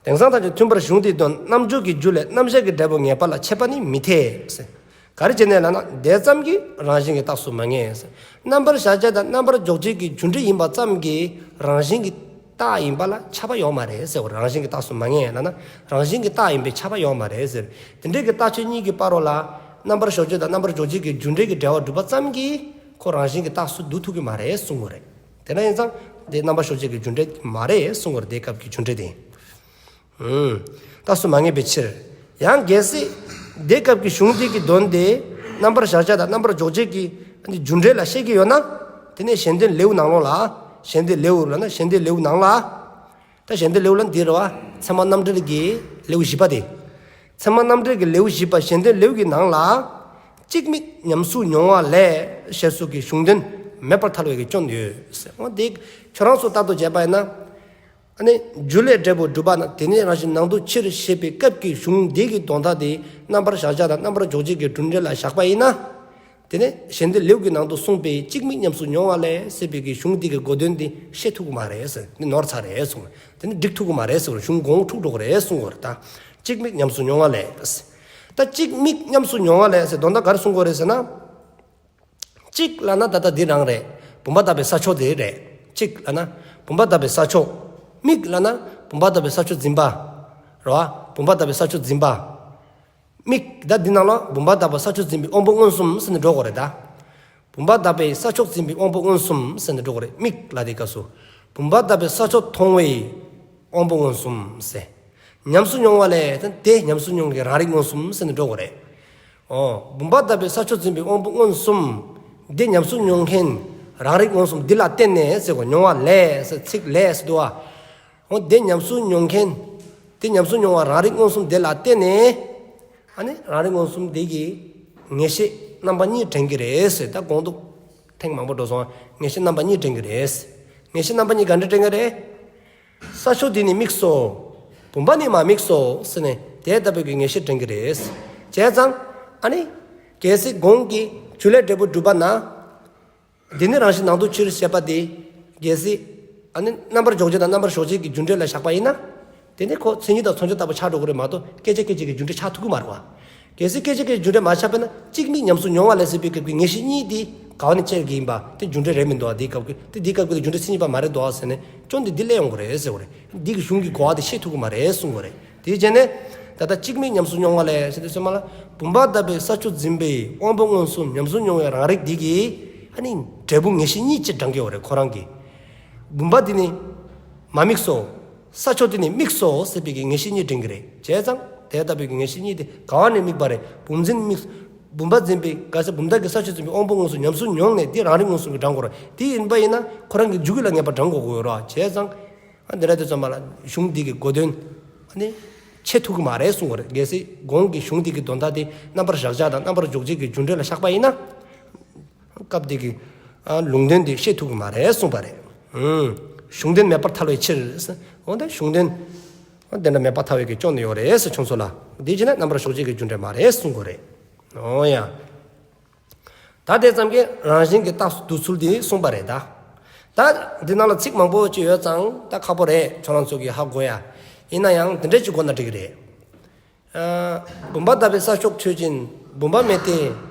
དེང་སང་ཐམས་ཅད་མཐུན་པར་གཞུང་འདིའི་དོན། རྣམ་འཇོག་གི་རྒྱུ་ལས་རྣམ་གཞག་གི་འབྲས་བུ་ངེས་པ་ལ་འཆད་པ་ནི་མི་འཐད་ཟེར། ག་རེ་བྱས་ནས་ལབ་ན། དེ་ཙམ་གྱིས་རང་བཞིན་གྱི་རྟགས་སུ་མ་ངེས་ཟེར། རྣམ་པར་གཞག་བྱ་དང་རྣམ་པར་འཇོག་བྱེད་ཀྱི་རྒྱུ་འབྲས་ཡིན་པ་ཙམ་གྱིས་རང་བཞིན་གྱི་རྟགས་ཡིན་པ་ལ་ཁྱབ་པ་ཡོད་མ་རེད་ཟེར་བ། རང་བཞིན་གྱི་རྟགས་སུ་མ་ངེས་ལབ་ན། རང་བཞིན་གྱི་རྟགས་ཡིན་པས་ཁྱབ་པ་ཡོད་མ་རེད་ཟེར། དེ་འདྲའི་གི་རྟགས་ཆོས་གཉིས་ཀྱི་བར་རོ་ལ། རྣམ་པར་གཞག་བྱ་དང་རྣམ་པར་འཇོག་བྱེད་ཀྱི་རྒྱུ་འབྲས་ཀྱི་འབྲེལ་བ་གྲུབ་པ་ཙམ་གྱིས་ཁོ་རང་བཞིན་གྱི་རྟགས་སུ་བསྡུ་ཐུབ་ཀྱི་མ་རེད་གསུང་གི་རེད། དེ་ན་ཡིན་ཙང་དེ་རྣམ་པར་གཞག་བྱེད་ཀྱི་རྒྱུ་འབྲས་མ་རེད་གསུང་གི་རེད། དེ་སྐབས་ཀྱི་རྒྱུ་འབྲས་དེ། ཨུམ། རྟགས་སུ་མ་ངེས་པའི་ཕྱིར། ཡང་གལ་སྲིད་དེ་སྐབས་ཀྱི་གཞུང་འདི་གི་དོན་དེ་རྣམ་པར་གཞག་བྱ་དང་རྣམ་པར་འཇོག་བྱེད་ཀྱི་རྒྱུ་འབྲས་ལ་བཤད་ཀྱི་ཡོད་ན། དེ་ནས་གཞན་དོན་ལེའུ་ནང་ལོགས་ལ། གཞན་དོན་ལེའུ་ལབ་ན་གཞན་དོན་ལེའུ་ནང་ལ། ད་གཞན་དོན་ལེའུ་ལབ་ན་འདི་རེད་བ། ཚད་མ་རྣམ་འགྲེལ་གྱི་ལེའུ་བཞི་པ་དེ། ཚད་མ་རྣམ་འགྲེལ་གྱི་ལེའུ་བཞི་པ་གཞན་དོན་ལེའུ་གི་ནང་ལ། གཅིག་དམིགས་ཉམས་སུ་མྱོང་བ་ལས་ཞེས་སོགས་ཀྱི་གཞུང་དོན་མེད་པར་ཐལ་བའི་གི་སྐྱོན་ཡོད་ཟེར། འོ་དེ་ཁྱོད་རང་ཚོ་ལྟར་དུ་བྱས་པ་ཡིན་ན། ཨ་ནི་རྒྱུ་ལས་འབྲས་བུ་གྲུབ་པ་ན། དེ་ནི་རང་བཞིན་ནང་དུ་ཕྱིར་ཞེས་པའི་སྐབས་ཀྱི་གཞུང་འདི་གི་དོན་དག་དེ་རྣམ་པར་གཞག་བྱ་དང་རྣམ་པར་འཇོག་བྱེད་ཀྱི་རྒྱུ་འབྲས་ལ་བཞག་པ་ཡིན་ན། དེ་ནས་གཞན་དོན་ལེའུ་གི་ནང་དུ་གསུངས་པའི་གཅིག་དམིགས་ཉམས་སུ་མྱོང་བ་ལས་ཟེར་བའི་གི་གཞུང་འདི་གི་གོ་དོན་འདི་ཤེས་ཐུབ་ཀྱི་མ་རེད་ཟེར། འདི་ནོར་ཚར་རེད་གསུངས། དེ་ནི་འགྲིག་ཐུབ་ཀྱི་མ་རེད་ཟེར། གཞུང་གོང་འཁྲུག་འགྲོ་གི་རེད་གསུངས་པ་རེད་ད། གཅིག་དམིགས་ཉམས་སུ་མྱོང་བ་ལས། ད་གཅིག་དམིགས་ཉམས་སུ་མྱོང་བ་ལས་ཟེར་དོན་དག་ག་རེ་གསུང་དགོས་རེད་ཟེར་ན། གཅིག་ལབ་ན་ད་ལྟ་འདི་རང་རེད། བུམ་པ་དག་པའི་ས་ཕྱོགས་དེ་རེད། གཅིག་ལབ་ན་བུམ་པ་དག་པའི་ས་ཕྱོགས། དམིགས་ལབ་ན་བུམ་པ་དག་པའི་ས་ཕྱོགས་འཛིན་པ་རེད་བ། བུམ་པ་དག་པའི་ས་ཕྱོགས་འཛིན་པ། དམིགས་ད་འདི་ནང་ལ་བུམ་པ་དག་པའི་ས་ཕྱོགས་འཛིན་པའི་དབང་པོ་མངོན་སུམ་ཟེར་ནས་འགྲོ་དགོས་རེད་ད། བུམ་པ་དག་པའི་ས་ཕྱོགས་འཛིན་པའི་དབང་པོ་མངོན་སུམ་ཟེར་ནས་འགྲོ་གི་རེད། མིག་ལ་དེ་སྐབས་སུ། བུམ་པ་དག་པའི་ས་ཕྱོགས་མཐོང་བའི་དབང་པོ་མངོན་སུམ་ཟེར། ཉམས་སུ་མྱོང་བ་ལས་དེ་ཉམས་སུ་མྱོང་མཁན་རང་རིག་མངོན་སུམ་ཟེར་ནས་འགྲོ་གི་རེད། ཨོ། བུམ་པ་དག་པའི་ས་ཕྱོགས་འཛིན་པའི་དབང་པོ་མངོན་སུམ། དེ་ཉམས་སུ་མྱོང་མཁན་རང་རིག་མངོན་སུམ་འདི་ལ་བརྟེན་ནས་ཟེར་གོ། མྱོང་བ་ལས་ཟེར་ཚིག་ལས་ཟེར་འདུག་བ། འོ་དེ་ཉམས་སུ་མྱོང་མཁན། དེ་ཉམས་སུ་མྱོང་བ་རང་རིག་མངོན་སུམ་དེ་ལ་བརྟེན་ནས། ཨ་ནི་རང་རིག་མངོན་སུམ་དེ་གིས་ངེས་ཤེས་རྣམ་པ་གཉིས་འདྲེན་གྱི་རེད་ཟེར། ད་གོང་དུ་ཐེངས་མང་པོ་འགྲོ་སོང་། ངེས་ཤེས་རྣམ་པ་གཉིས་འདྲེན་གྱི་རེད། ངེས་ཤེས་རྣམ་པ་གཉིས་ག་འདྲ་འདྲེན་གྱི་རེད། ས་ཕྱོགས་འདི་ནི་དམིགས་སོ། བུམ་པ་ནི་མ་དམིགས་སོ་ཟེར་ནས་དེ་ལྟ་བུའི་གི་ངེས་ཤེས་འདྲེན་གྱི་རེད། བྱས་ཙང་ཨ་ནི་གལ་སྲིད་གོང་གི་རྒྱུ་ལས་འབྲས་བུ་གྲུབ་པ་ན། འདི་ནི་རང་བཞིན་ནང་དུ་ཕྱིར་ཞེས་པ་དེ། གལ་སྲིད་ཨ་ནི་རྣམ་པར་འཇོག་བྱེད་དང་རྣམ་པར་གཞག་བྱེད་ཀྱི་རྒྱུ་འབྲས་ལ་བཞག་པ་ཡིན་ན། དེ་ནི་ཁོ་མཚན་ཉིད་དང་མཚོན་བྱ་ལྟ་བུ་ཆགས་འགྲོ་གི་རེད་མ་གཏོགས་སྐད་ཅིག་སྐད་ཅིག་གི་རྒྱུ་འབྲས་ཆགས་ཐུབ་ཀྱི་མ་རེད་བ། གལ་སྲིད་སྐད་ཅིག་སྐད་ཅིག་རྒྱུ་འབྲས་མ་ཆགས་པས་ན་གཅིག་དམིགས་ཉམས་སུ་མྱོང་བ་ལས་ཟེར་བའི་སྐབས་ཀྱི་ངེས་ཤེས་གཉིས་དེ་ག་བ་ནས་སྐྱེ་གི་ཡིན་པ་དེ་རྒྱུ་འབྲས་རེད་མི་འདུག་བ། དེའི་སྐབས་ཀྱི་དེ་དེའི་སྐབས་ཀྱི་རྒྱུ་འབྲས་མཚན་ཉིད་པ་མ་རེད་འདུག་བ་ཟེར་ནས་སྐྱོན་དེ་འདི་སླེབས་ཡོང་གི་རེད་ཟེར་བ་རེད། འདི་གི་གཞུང་གི་གོ་བ་དེ་ཤེས་ཐུབ་ཀྱི་མ་རེད་གསུང་གི་རེད། དེའི་རྗེས་ནས་ད་ལྟ་གཅིག་དམིགས་ཉམས་སུ་མྱོང་བ་ལས་ཟེར་དུས་ཚོད་མ་ལ། བུམ་པ་དག་པའི་ས་ཕྱོགས་འཛིན་པའི་དབང་པོ་མངོན་སུམ་ཉམས་སུ་མྱོང་བའི་རང་རིག་འདི་གིས་ཨ་ནི་འབྲས་བུ་ངེས་ཤེས་གཉིས་ཅིག་འདྲེན་གྱི་ཡོད་རེད་ཁོ་རང་གིས། བུམ་པ་འདི་ནི་མ་དམིགས་སོ། ས་ཕྱོགས་འདི་ནི་དམིགས་སོ་ཟེར་བའི་གི་ངེས་ཤེས་གཉིས་འདྲེན་གྱི་རེད། བྱས་ཙང་དེ་ལྟ་བུའི་གི་ངེས་ཤེས་གཉིས་དེ་ག་བ་ནས་དམིགས་པ་རེད། བུམ་འཛིན་དམིགས། བུམ་པ་འཛིན་པའི་ག་ས་བུམ་དག་གི་ས་ཕྱོགས་འཛིན་པའི་དབང་པོ་མངོན་སུམ་ཉམས་སུ་མྱོང་ནས་འདི་རང་རིག་མངོན་སུམ་གྱིས་འདྲེན་དགོས་རེད། དེ་ཡིན་པ་ཡིན་ན་ཁོ་རང་གི་འཇུག་ཡུལ་ལ་ངེས་པ་འདྲེན་དགོས་ཀྱི་ཡོད་རེད། བྱས་ཙང་ཨ་འདི་འདྲ་དེ་ཚོ་མ་ལ་གཞུང་འདི་གི་གོ་དོན་ཨ་ནི་ཆེ་ཐུབ་ཀྱི་མ་རེད་གསུང་གི་རེད། གལ་སྲིད་གོང་གི་གཞུང་འདི་གི་དོན་དག་དེ་རྣམ་པར་གཞག་བྱ་དང་རྣམ་པར་འཇོག་བྱེད་ཀྱི་རྒྱུ་འབྲས་ལ་བཞག་པ་ཡིན་ན། སྐབས་དེ་གི་ཨ་ལུང་དོན་དེ་ཤེས་ཐུབ་ཀྱི་མ་རེད་གསུངས་པ་རེད། ཨུམ། གཞུང་དོན་མེད་པར་ཐལ་བའི་ཕྱིར། འོ་ད་གཞུང་དོན་དེ་འདྲ་མེད་པར་ཐལ་བའི་གི་སྐྱོན་ཡོད་རེད་ཟེར་བྱུང་སོང་ལ། དེ་བྱས་ན་རྣམ་པར་གཞག་བྱེད་ཀྱི་རྒྱུ་འབྲས་མ་རེད་གསུང་གི་རེད། འོ་ཡ། ད་དེ་ཙམ་གྱིས་རང་བཞིན་གྱི་རྟགས་སུ་འདུ་ཚུལ་དེ་གསུངས་པ་རེད་ད། ད་འདི་ནང་ལ་ཚིག་མང་པོ་ཅིག་ཡོད་ཙང་ད་ཁག་པོ་རེད་ཁྱོད་རང་ཚོ་གིས་ཧ་གོ་ཡ། ཡིན་ན་ཡང་དེ་འདྲ་ཅིག་གོ་ན་འགྲིག་གི་རེད། ཨ། བུམ་པ་དག་པའི་ས་ཕྱོགས་ཆོས་ཅན། བུམ་པ་མེད་དེ།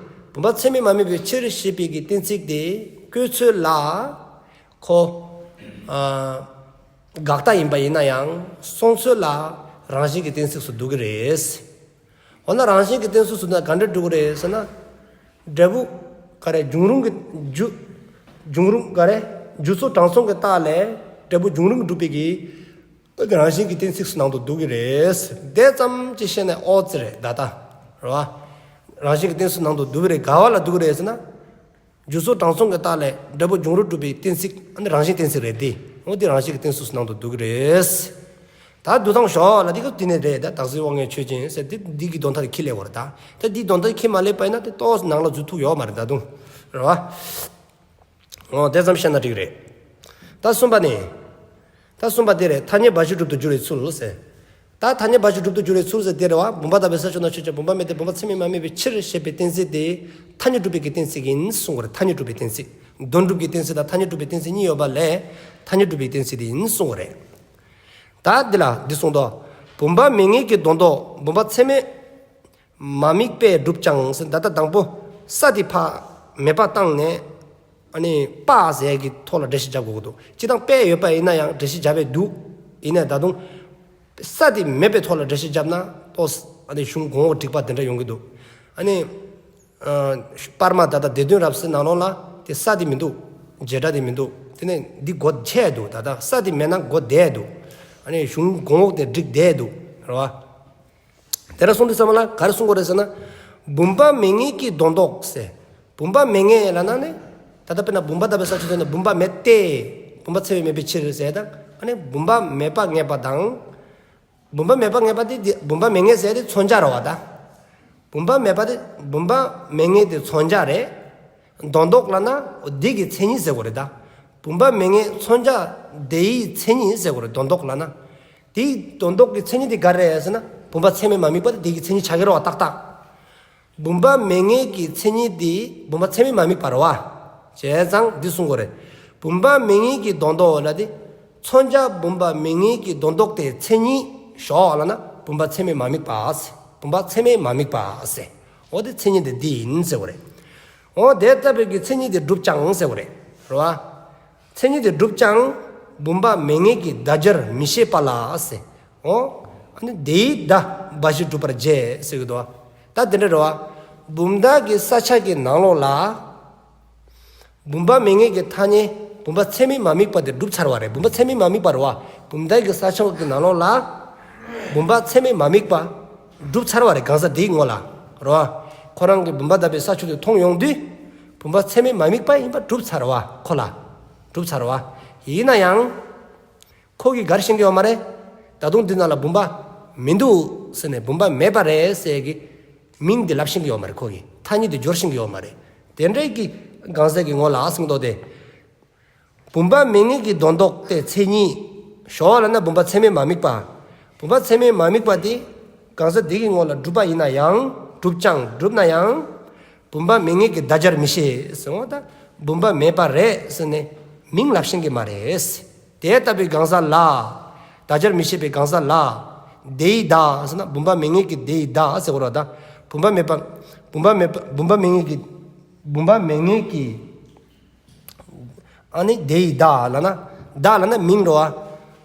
བུམ་པ་ཚད་མས་མ་དམིགས་པའི་ཕྱིར་ཞེས་པའི་གི་གཏན་ཚིགས་དེ་བཀོད་ཚོད་ལ། ཁོ། ཨ། དགག་རྟགས་ཡིན་པ་ཡིན་ན་ཡང་སོང་ཚོད་ལ་རང་བཞིན་གྱི་གཏན་ཚིགས་སུ་འདུ་གི་རེད། འོ་ན་རང་བཞིན་གྱི་གཏན་ཚིགས་སུ་འདུ་ན་ག་འདྲ་འགྲོ་གི་རེད་ཟེར་ན། འབྲས་བུ་ག་རེ་འབྱུང་རུང་གི་རྒྱུ། འབྱུང་རུང་ག་རེ་རྒྱུ་ཚོགས་གྲངས་ཚང་གི་རྟགས་ལས་འབྲས་བུ་འབྱུང་རུང་གི་སྒྲུབ་པའི་གི། རང་བཞིན་གྱི་གཏན་ཚིགས་སུ་ནང་དུ་འདུ་གི་རེད། དེ་ཙམ་ཅིག་ཤེས་ན་ཨོ་ཙི་རེད་ད་ལྟ། རེད་བ། རང་བཞིན་གྱི་གཏན་ཚིགས་སུ་ནང་དུ་འདུ་གི་རེད། ག་བ་ལ་འདུ་གི་རེད་ཟེར་ན། རྒྱུ་ཚོགས་གྲངས་ཚང་གི་རྟགས་ལས་འབྲས་བུ་འབྱུང་རུང་སྒྲུབ་པའི་གཏན་ཚིགས་ཨ་ནི་རང་བཞིན་གཏན་ཚིགས་རེད་དེ། འོ་དེ་རང་བཞིན་གྱི་གཏན་ཚིགས་སུ་ནང་དུ་འདུ་གི་རེད། ད་འདུ་སྟངས་ཞོག་ལ་དེ་ག་དེ་ནས་རེད་ད། དག་ས་དབང་ལྔའི་ཆོས་ཅན་ཟེར་དེ་འདི་གི་དོན་དག་དེ་ཁས་ལེན་དགོས་རེད་ད། ད་འདིའི་དོན་དག་དེ་ཁས་མ་ལེན་པ་ཡིན་ན་དེ་ཏོག་ཙམ་ནང་ལ་འཛུལ་ཐུབ་ཡོད་མ་རེད་ད་དུང་། རེད་བ། འོ་དེ་ཙམ་ཤེས་ན་འགྲིག་རེད། ད་གསུམ་པ་ནི། ད་གསུམ་པ་དེ་རེད། ཐ་སྙད་འབའ་ཞིག་གྲུབ་ཏུ་འགྱུར་བའི་ཚུལ་ཟེར། ད་ཐ་སྙད་འབའ་ཞིག་གྲུབ་ཏུ་འགྱུར་བའི་ཚུལ་ཟེར་དེ་རེད་བ། བུམ་པ་དག་པའི་ས་ཕྱོགས་ན་ཆོས་ཅན། བུམ་པ་མེད་དེ། བུམ་པ་ཚད་མས་མ་དམིགས་པའི་ཕྱིར་ཞེས་པའི་གཏན་ཚིགས་དེ་ཐ་སྙད་སྒྲུབ་པའི་གི་གཏན་ཚིགས་ཡིན་གསུང་གི་རེད། ཐ་སྙད་སྒྲུབ་པའི་གཏན་ཚིགས། དོན་སྒྲུབ་ཀྱི་གཏན་ཚིགས་དང་ཐ་སྙད་སྒྲུབ་པའི་གཏན་ཚིགས་གཉིས་ཡོད་པ་ལས་ཐ་སྙད་སྒྲུབ་པའི་གཏན་ཚིགས་དེ་ཡིན་གསུང་གི་རེད། ད་འདི་ལ་འདི་གསུངས་ཏོ། བུམ་པ་མེད་ངེས་ཀྱི་དོན་ལྡོག་བུམ་པ་ཚད་མས་མ་དམིགས་པས་སྒྲུབ་ཀྱང་ཟེར། ད་ལྟ་དང་པོ་ས་དེ་ཕར་མེད་པ་བཏང་ནས་ཨ་ནི་པ་ཟེར་གྱི་ཐོག་ལ་འགྲེལ་བཤད་རྒྱབ་དགོས་ཀྱི་འདུག་སྤྱིར་བཏང་པས་ཡོད་པ་ཡིན་ན་ཡང་འགྲེལ་བཤད་རྒྱབ་པའི་འདུག་ཡིན་ནའི་ད་དུང་ས་དེ་མེད་པའི་ཐོག་ལ་འགྲེལ་བཤད་རྒྱབ་ན་ཏོག་ཨ་ནི་གཞུང་གོང་འོག་འགྲིག་པ་དེ་འདྲ་ཡོང་གི་འདུག་ཨ་ནི་ཨ་པར་མ་ད་ལྟ་སྡེ་བདུན་རབ་གསལ་ནང་ལོགས་ལ་དེ་ས་དེ་མི་འདུག་བྱེད་སྒྲ་དེ་མི་འདུག་དེ་ནས་འདི་སྒོ་ཕྱེ་འདུག་ད་ལྟ་ས་དེ་མེད་ན་སྒོ་བསྡད་འདུག་ཨ་ནི་གཞུང་གོང་འོག་དེ་འགྲིག་བསྡད་འདུག་རེད་བ། དེ་འདྲ་གསུངས་དུས་ཙམ་ལ་ག་རེ་གསུང་དགོས་རེད་ཟེར་ན། བུམ་པ་མེད་ངེས་ཀྱི་དོན་ལྡོག་ཟེར། བུམ་པ་མེད་ངེས་ལབ་ན་ནི། ད་ལྟ་དཔེར་ན་བུམ་པ་དག་པའི་ས་ཕྱོགས་ཟེར་ན་བུམ་པ་མེད་དེ། བུམ་པ་ཚད་མས་མེད་པའི་ཕྱིར་ཟེར་དང་། ཨ་ནི་བུམ་པ་མེད་པ་ངེས་པ་དང་། བུམ་པ་མེད་པ་ངེས་པ་དེ་དེ་བུམ་པ་མེད་ངེས་ཟེར་དེ་མཚོན་བྱ་རེད་བ་ད། བུམ་པ་མེད་པ་དེ་བུམ་པ་མེད་ངེས་དེ་མཚོན་བྱ་རེད། དོན་ལྡོག་ལབ་ན་འདི་གི་མཚན་ཉིད་ཟེར་དགོས་རེད་ད། བུམ་པ་མེད་ངེས་མཚོན་བྱ་དེའི་མཚན་ཉིད་ཟེར་དགོས་རེད་དོན་ལྡོག་ལབ་ན། དེའི་དོན་ལྡོག་གི་མཚན་ཉིད་དེ་ག་རེ་རེད་ཟེར་ན་བུམ་པ་ཚད་མས་མ་དམིགས་པ་དེ་དེ་གི་མཚན་ཉིད་ཆགས་ཀྱི་རེད་བ་ཏག་ཏག་བུམ་པ་མེད་ངེས་ཀྱི་མཚན་ཉིད་དེ་བུམ་པ་ཚད་མས་མ་དམིགས་པ་རེད་བ། བྱས་ཙང་འདི་གསུང་དགོས་རེད། བུམ་པ་མེད་ངེས་ཀྱི་དོན་ལྡོག་ལབ་དེ། མཚོན་བྱ་བུམ་པ་མེད་ངེས་ཀྱི་དོན་ལྡོག་དེ་མཚན་ཉིད་ཞོག་ལབ་ན་བུམ་པ་ཚད་མས་མ་དམིགས་པ་ཟེར། བུམ་པ་ཚད་མས་མ་དམིགས་པ་ཟེར། འོ་དེ་མཚན་ཉིད་དེ་འདི་ཡིན་ཟེར་དགོས་རེད། འོ་དེ་ལྟ་བུའི་གི་མཚན་ཉིད་དེ་སྒྲུབ་ཀྱང་ཟེར་དགོས་རེད། རེད་བ། མཚན་ཉིད་དེ་སྒྲུབ་ཀྱང་། བུམ་པ་མེད་ངེས་ཀྱི་བརྡ་སྦྱར་མི་ཤེས་པ་ལ་ཟེར། འོ། ཨ་ནི་དེའི་བརྡ་འབའ་ཞིག་གྲུབ་པར་བྱེད་ཟེར་གྱི་འདུག་བ། ད་དེ་འདྲ་རེད་བ། བུམ་དག་གི་ས་ཆ་གི་ནང་ལོགས་ལ། བུམ་པ་མེད་ངེས་ཀྱི་ཐ་སྙད་བུམ་པ་ཚད་མས་མ་དམིགས་པ་དེ་གྲུབ་ཚར་བ་རེད། བུམ་པ་ཚད་མས་མ་དམིགས་པ་རེད་བ། བུམ་པའི་གི་ས་ཕྱོགས་ཀྱི་ནང་ལོགས་ལ་བུམ་པ་ཚད་མས་མ་དམིགས་པ་གྲུབ་ཚར་བ་རེད། གང་ཟག་དེའི་ངོ་ལ་རེད་བ། ཁོ་རང་གི་བུམ་པ་དག་པའི་ས་ཕྱོགས་དེ་མཐོང་ཡོང་དུས་བུམ་པ་ཚད་མས་མ་དམིགས་པ་ཡིན་པ་གྲུབ་ཚར་བ། ཁོ་ལ་གྲུབ་ཚར་བ། ཡིན་ན་ཡང་ཁོ་གིས་ག་རེ་ཤེས་ཀྱི་ཡོད་མ་རེད། ད་དུང་འདི་ནང་ལ་བུམ་པ་མི་འདུག་ཟེར་ནས་བུམ་པ་མེད་པ་རེད་ཟེར་གི་མིང་འདི་ལབ་ཤེས་ཀྱི་ཡོད་མ་རེད། ཁོ་གིས་ཐ་སྙད་འདི་སྦྱོར་ཤེས་ཀྱི་ཡོད་མ་རེད། དེ་འདྲའི་གི་གང་ཟག་གི་ངོ་ལ་ཟེར་མདོག་དེ། བུམ་པ་མེད་ངེས་ཀྱི་དོན་ལྡོག་སྟེ་མཚན་ཉིད། ཞོར་ལ་ན་བུམ་པ་ཚད་མས་མ་དམིགས་པ། བུམ་པ་ཚད་མས་མ་དམིགས་པ་དེ་གང་ཟག་དེ་གི་ངོ་ལ་གྲུབ་པ་ཡིན་ན་ཡང་གྲུབ་ཀྱང་གྲུབ་ན་ཡང་བུམ་པ་མེད་ངེས་ཀྱི་བརྡ་སྦྱར་མི་ཤེས་ཟེར་བ་དང་བུམ་པ་མེད་པ་རེད་ཟེར་ནས་མིང་ལབ་ཤེས་ཀྱི་མ་རེད། དེ་ལྟ་བུའི་གང་ཟག་ལ་བརྡ་སྦྱར་མི་ཤེས་པའི་གང་ཟག་ལ་དེའི་བརྡ་ཟེར་ན་བུམ་པ་མེད་ངེས་ཀྱི་དེའི་བརྡ་ཟེར་བ་རེད། ད་བུམ་པ་མེད་པ་བུམ་པ་མེད་པ་བུམ་པ་མེད་ངེས་ཀྱི་བུམ་པ་མེད་ངེས་ཀྱི་ཨ་ནི་དེའི་བརྡ་ལབ་ན་བརྡ་ལབ་ན་མིང་རེད་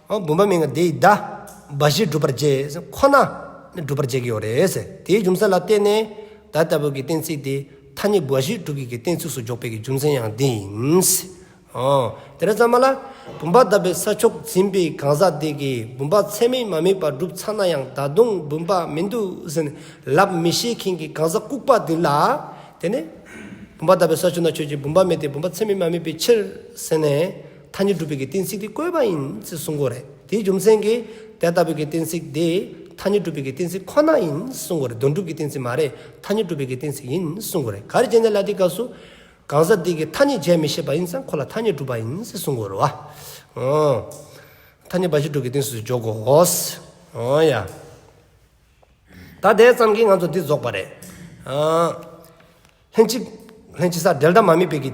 བ། ཨ་བུམ་པ་མེད་ངེས་དེའི་བརྡ་འབའ་ཞིག་སྒྲུབ་པར་བྱེད་ཁོ་ན་ནི་སྒྲུབ་པར་བྱེད་ཀྱི་ཡོད་རེད་ཟེར། དེའི་རྒྱུ་མཚན་ལ་བརྟེན་ནས་ད་ལྟ་བུ་གི་གཏན་ཚིགས་དེ་ཐ་སྙད་འབའ་ཞིག་སྒྲུབ་ཀྱི་གི་གཏན་ཚིགས་སུ་འཇོག་པའི་གི་རྒྱུ་མཚན་ཡང་དེ་ཡིན་ཟེར། ཨོ། དེ་རེད་ཙམ་པ་ལ་བུམ་པ་དག་པའི་ས་ཕྱོགས་འཛིན་པའི་གང་ཟག་དེ་གིས་བུམ་པ་ཚད་མས་མ་དམིགས་པ་གྲུབ་ཚར་ན་ཡང་ད་དུང་བུམ་པ་མི་འདུག་ཟེར་ནས་ལབ་མི་ཤེས་མཁན་གྱི་གང་ཟག་ལྐུགས་པ་དེ་ལ་དེ་ནས་བུམ་པ་དག་པའི་ས་ཕྱོགས་ན་ཆོས་ཅན། བུམ་པ་མེད་དེ་བུམ་པ་ཚད་མས་མ་དམིགས་པའི་ཕྱིར་ཟེར་ནས་ཐ་སྙད་སྒྲུབ་པའི་གི་གཏན་ཚིགས་དེ་བཀོད་པ་ཡིན་ཟེར་གསུང་གི་ཡོད་རེད། དེའི་རྒྱུ་མཚན་གྱིས་དེ་ལྟ་བུའི་གི་གཏན་ཚིགས་དེ་ཐ་སྙད་སྒྲུབ་པའི་གི་གཏན་ཚིགས་ཁོ་ན་ཡིན་གསུང་གི་ཡོད་རེད། དོན་སྒྲུབ་ཀྱི་གཏན་ཚིགས་མ་རེད། ཐ་སྙད་སྒྲུབ་པའི་གི་གཏན་ཚིགས་ཡིན་གསུང་གི་ཡོད་རེད། ག་རེ་བྱས་ནས་ལབ་དེའི་སྐབས་སུ་གང་ཟག་དེ་གིས་ཐ་སྙད་བྱས་མི་ཤེས་པ་ཡིན་ཙང་ཁོ་ལ་ཐ་སྙད་སྒྲུབ་པ་ཡིན་ཟེར་གསུང་གི་ཡོད་རེད་བ། ཨོ། ཐ་སྙད་འབའ་ཞིག་སྒྲུབ་ཀྱི་གཏན་ཚིགས་སུ་འཇོག་དགོས། ཨོ་ཡ། ད་དེ་ཙམ་གྱིས་ང་ཚོ་འདི་རྫོགས་པ་རེད། ཨ། ལྷན་ཅིག་ལྷན་ཅིག་ས་འབྲེལ་ཟླ་མ་དམིགས་པའི་གི་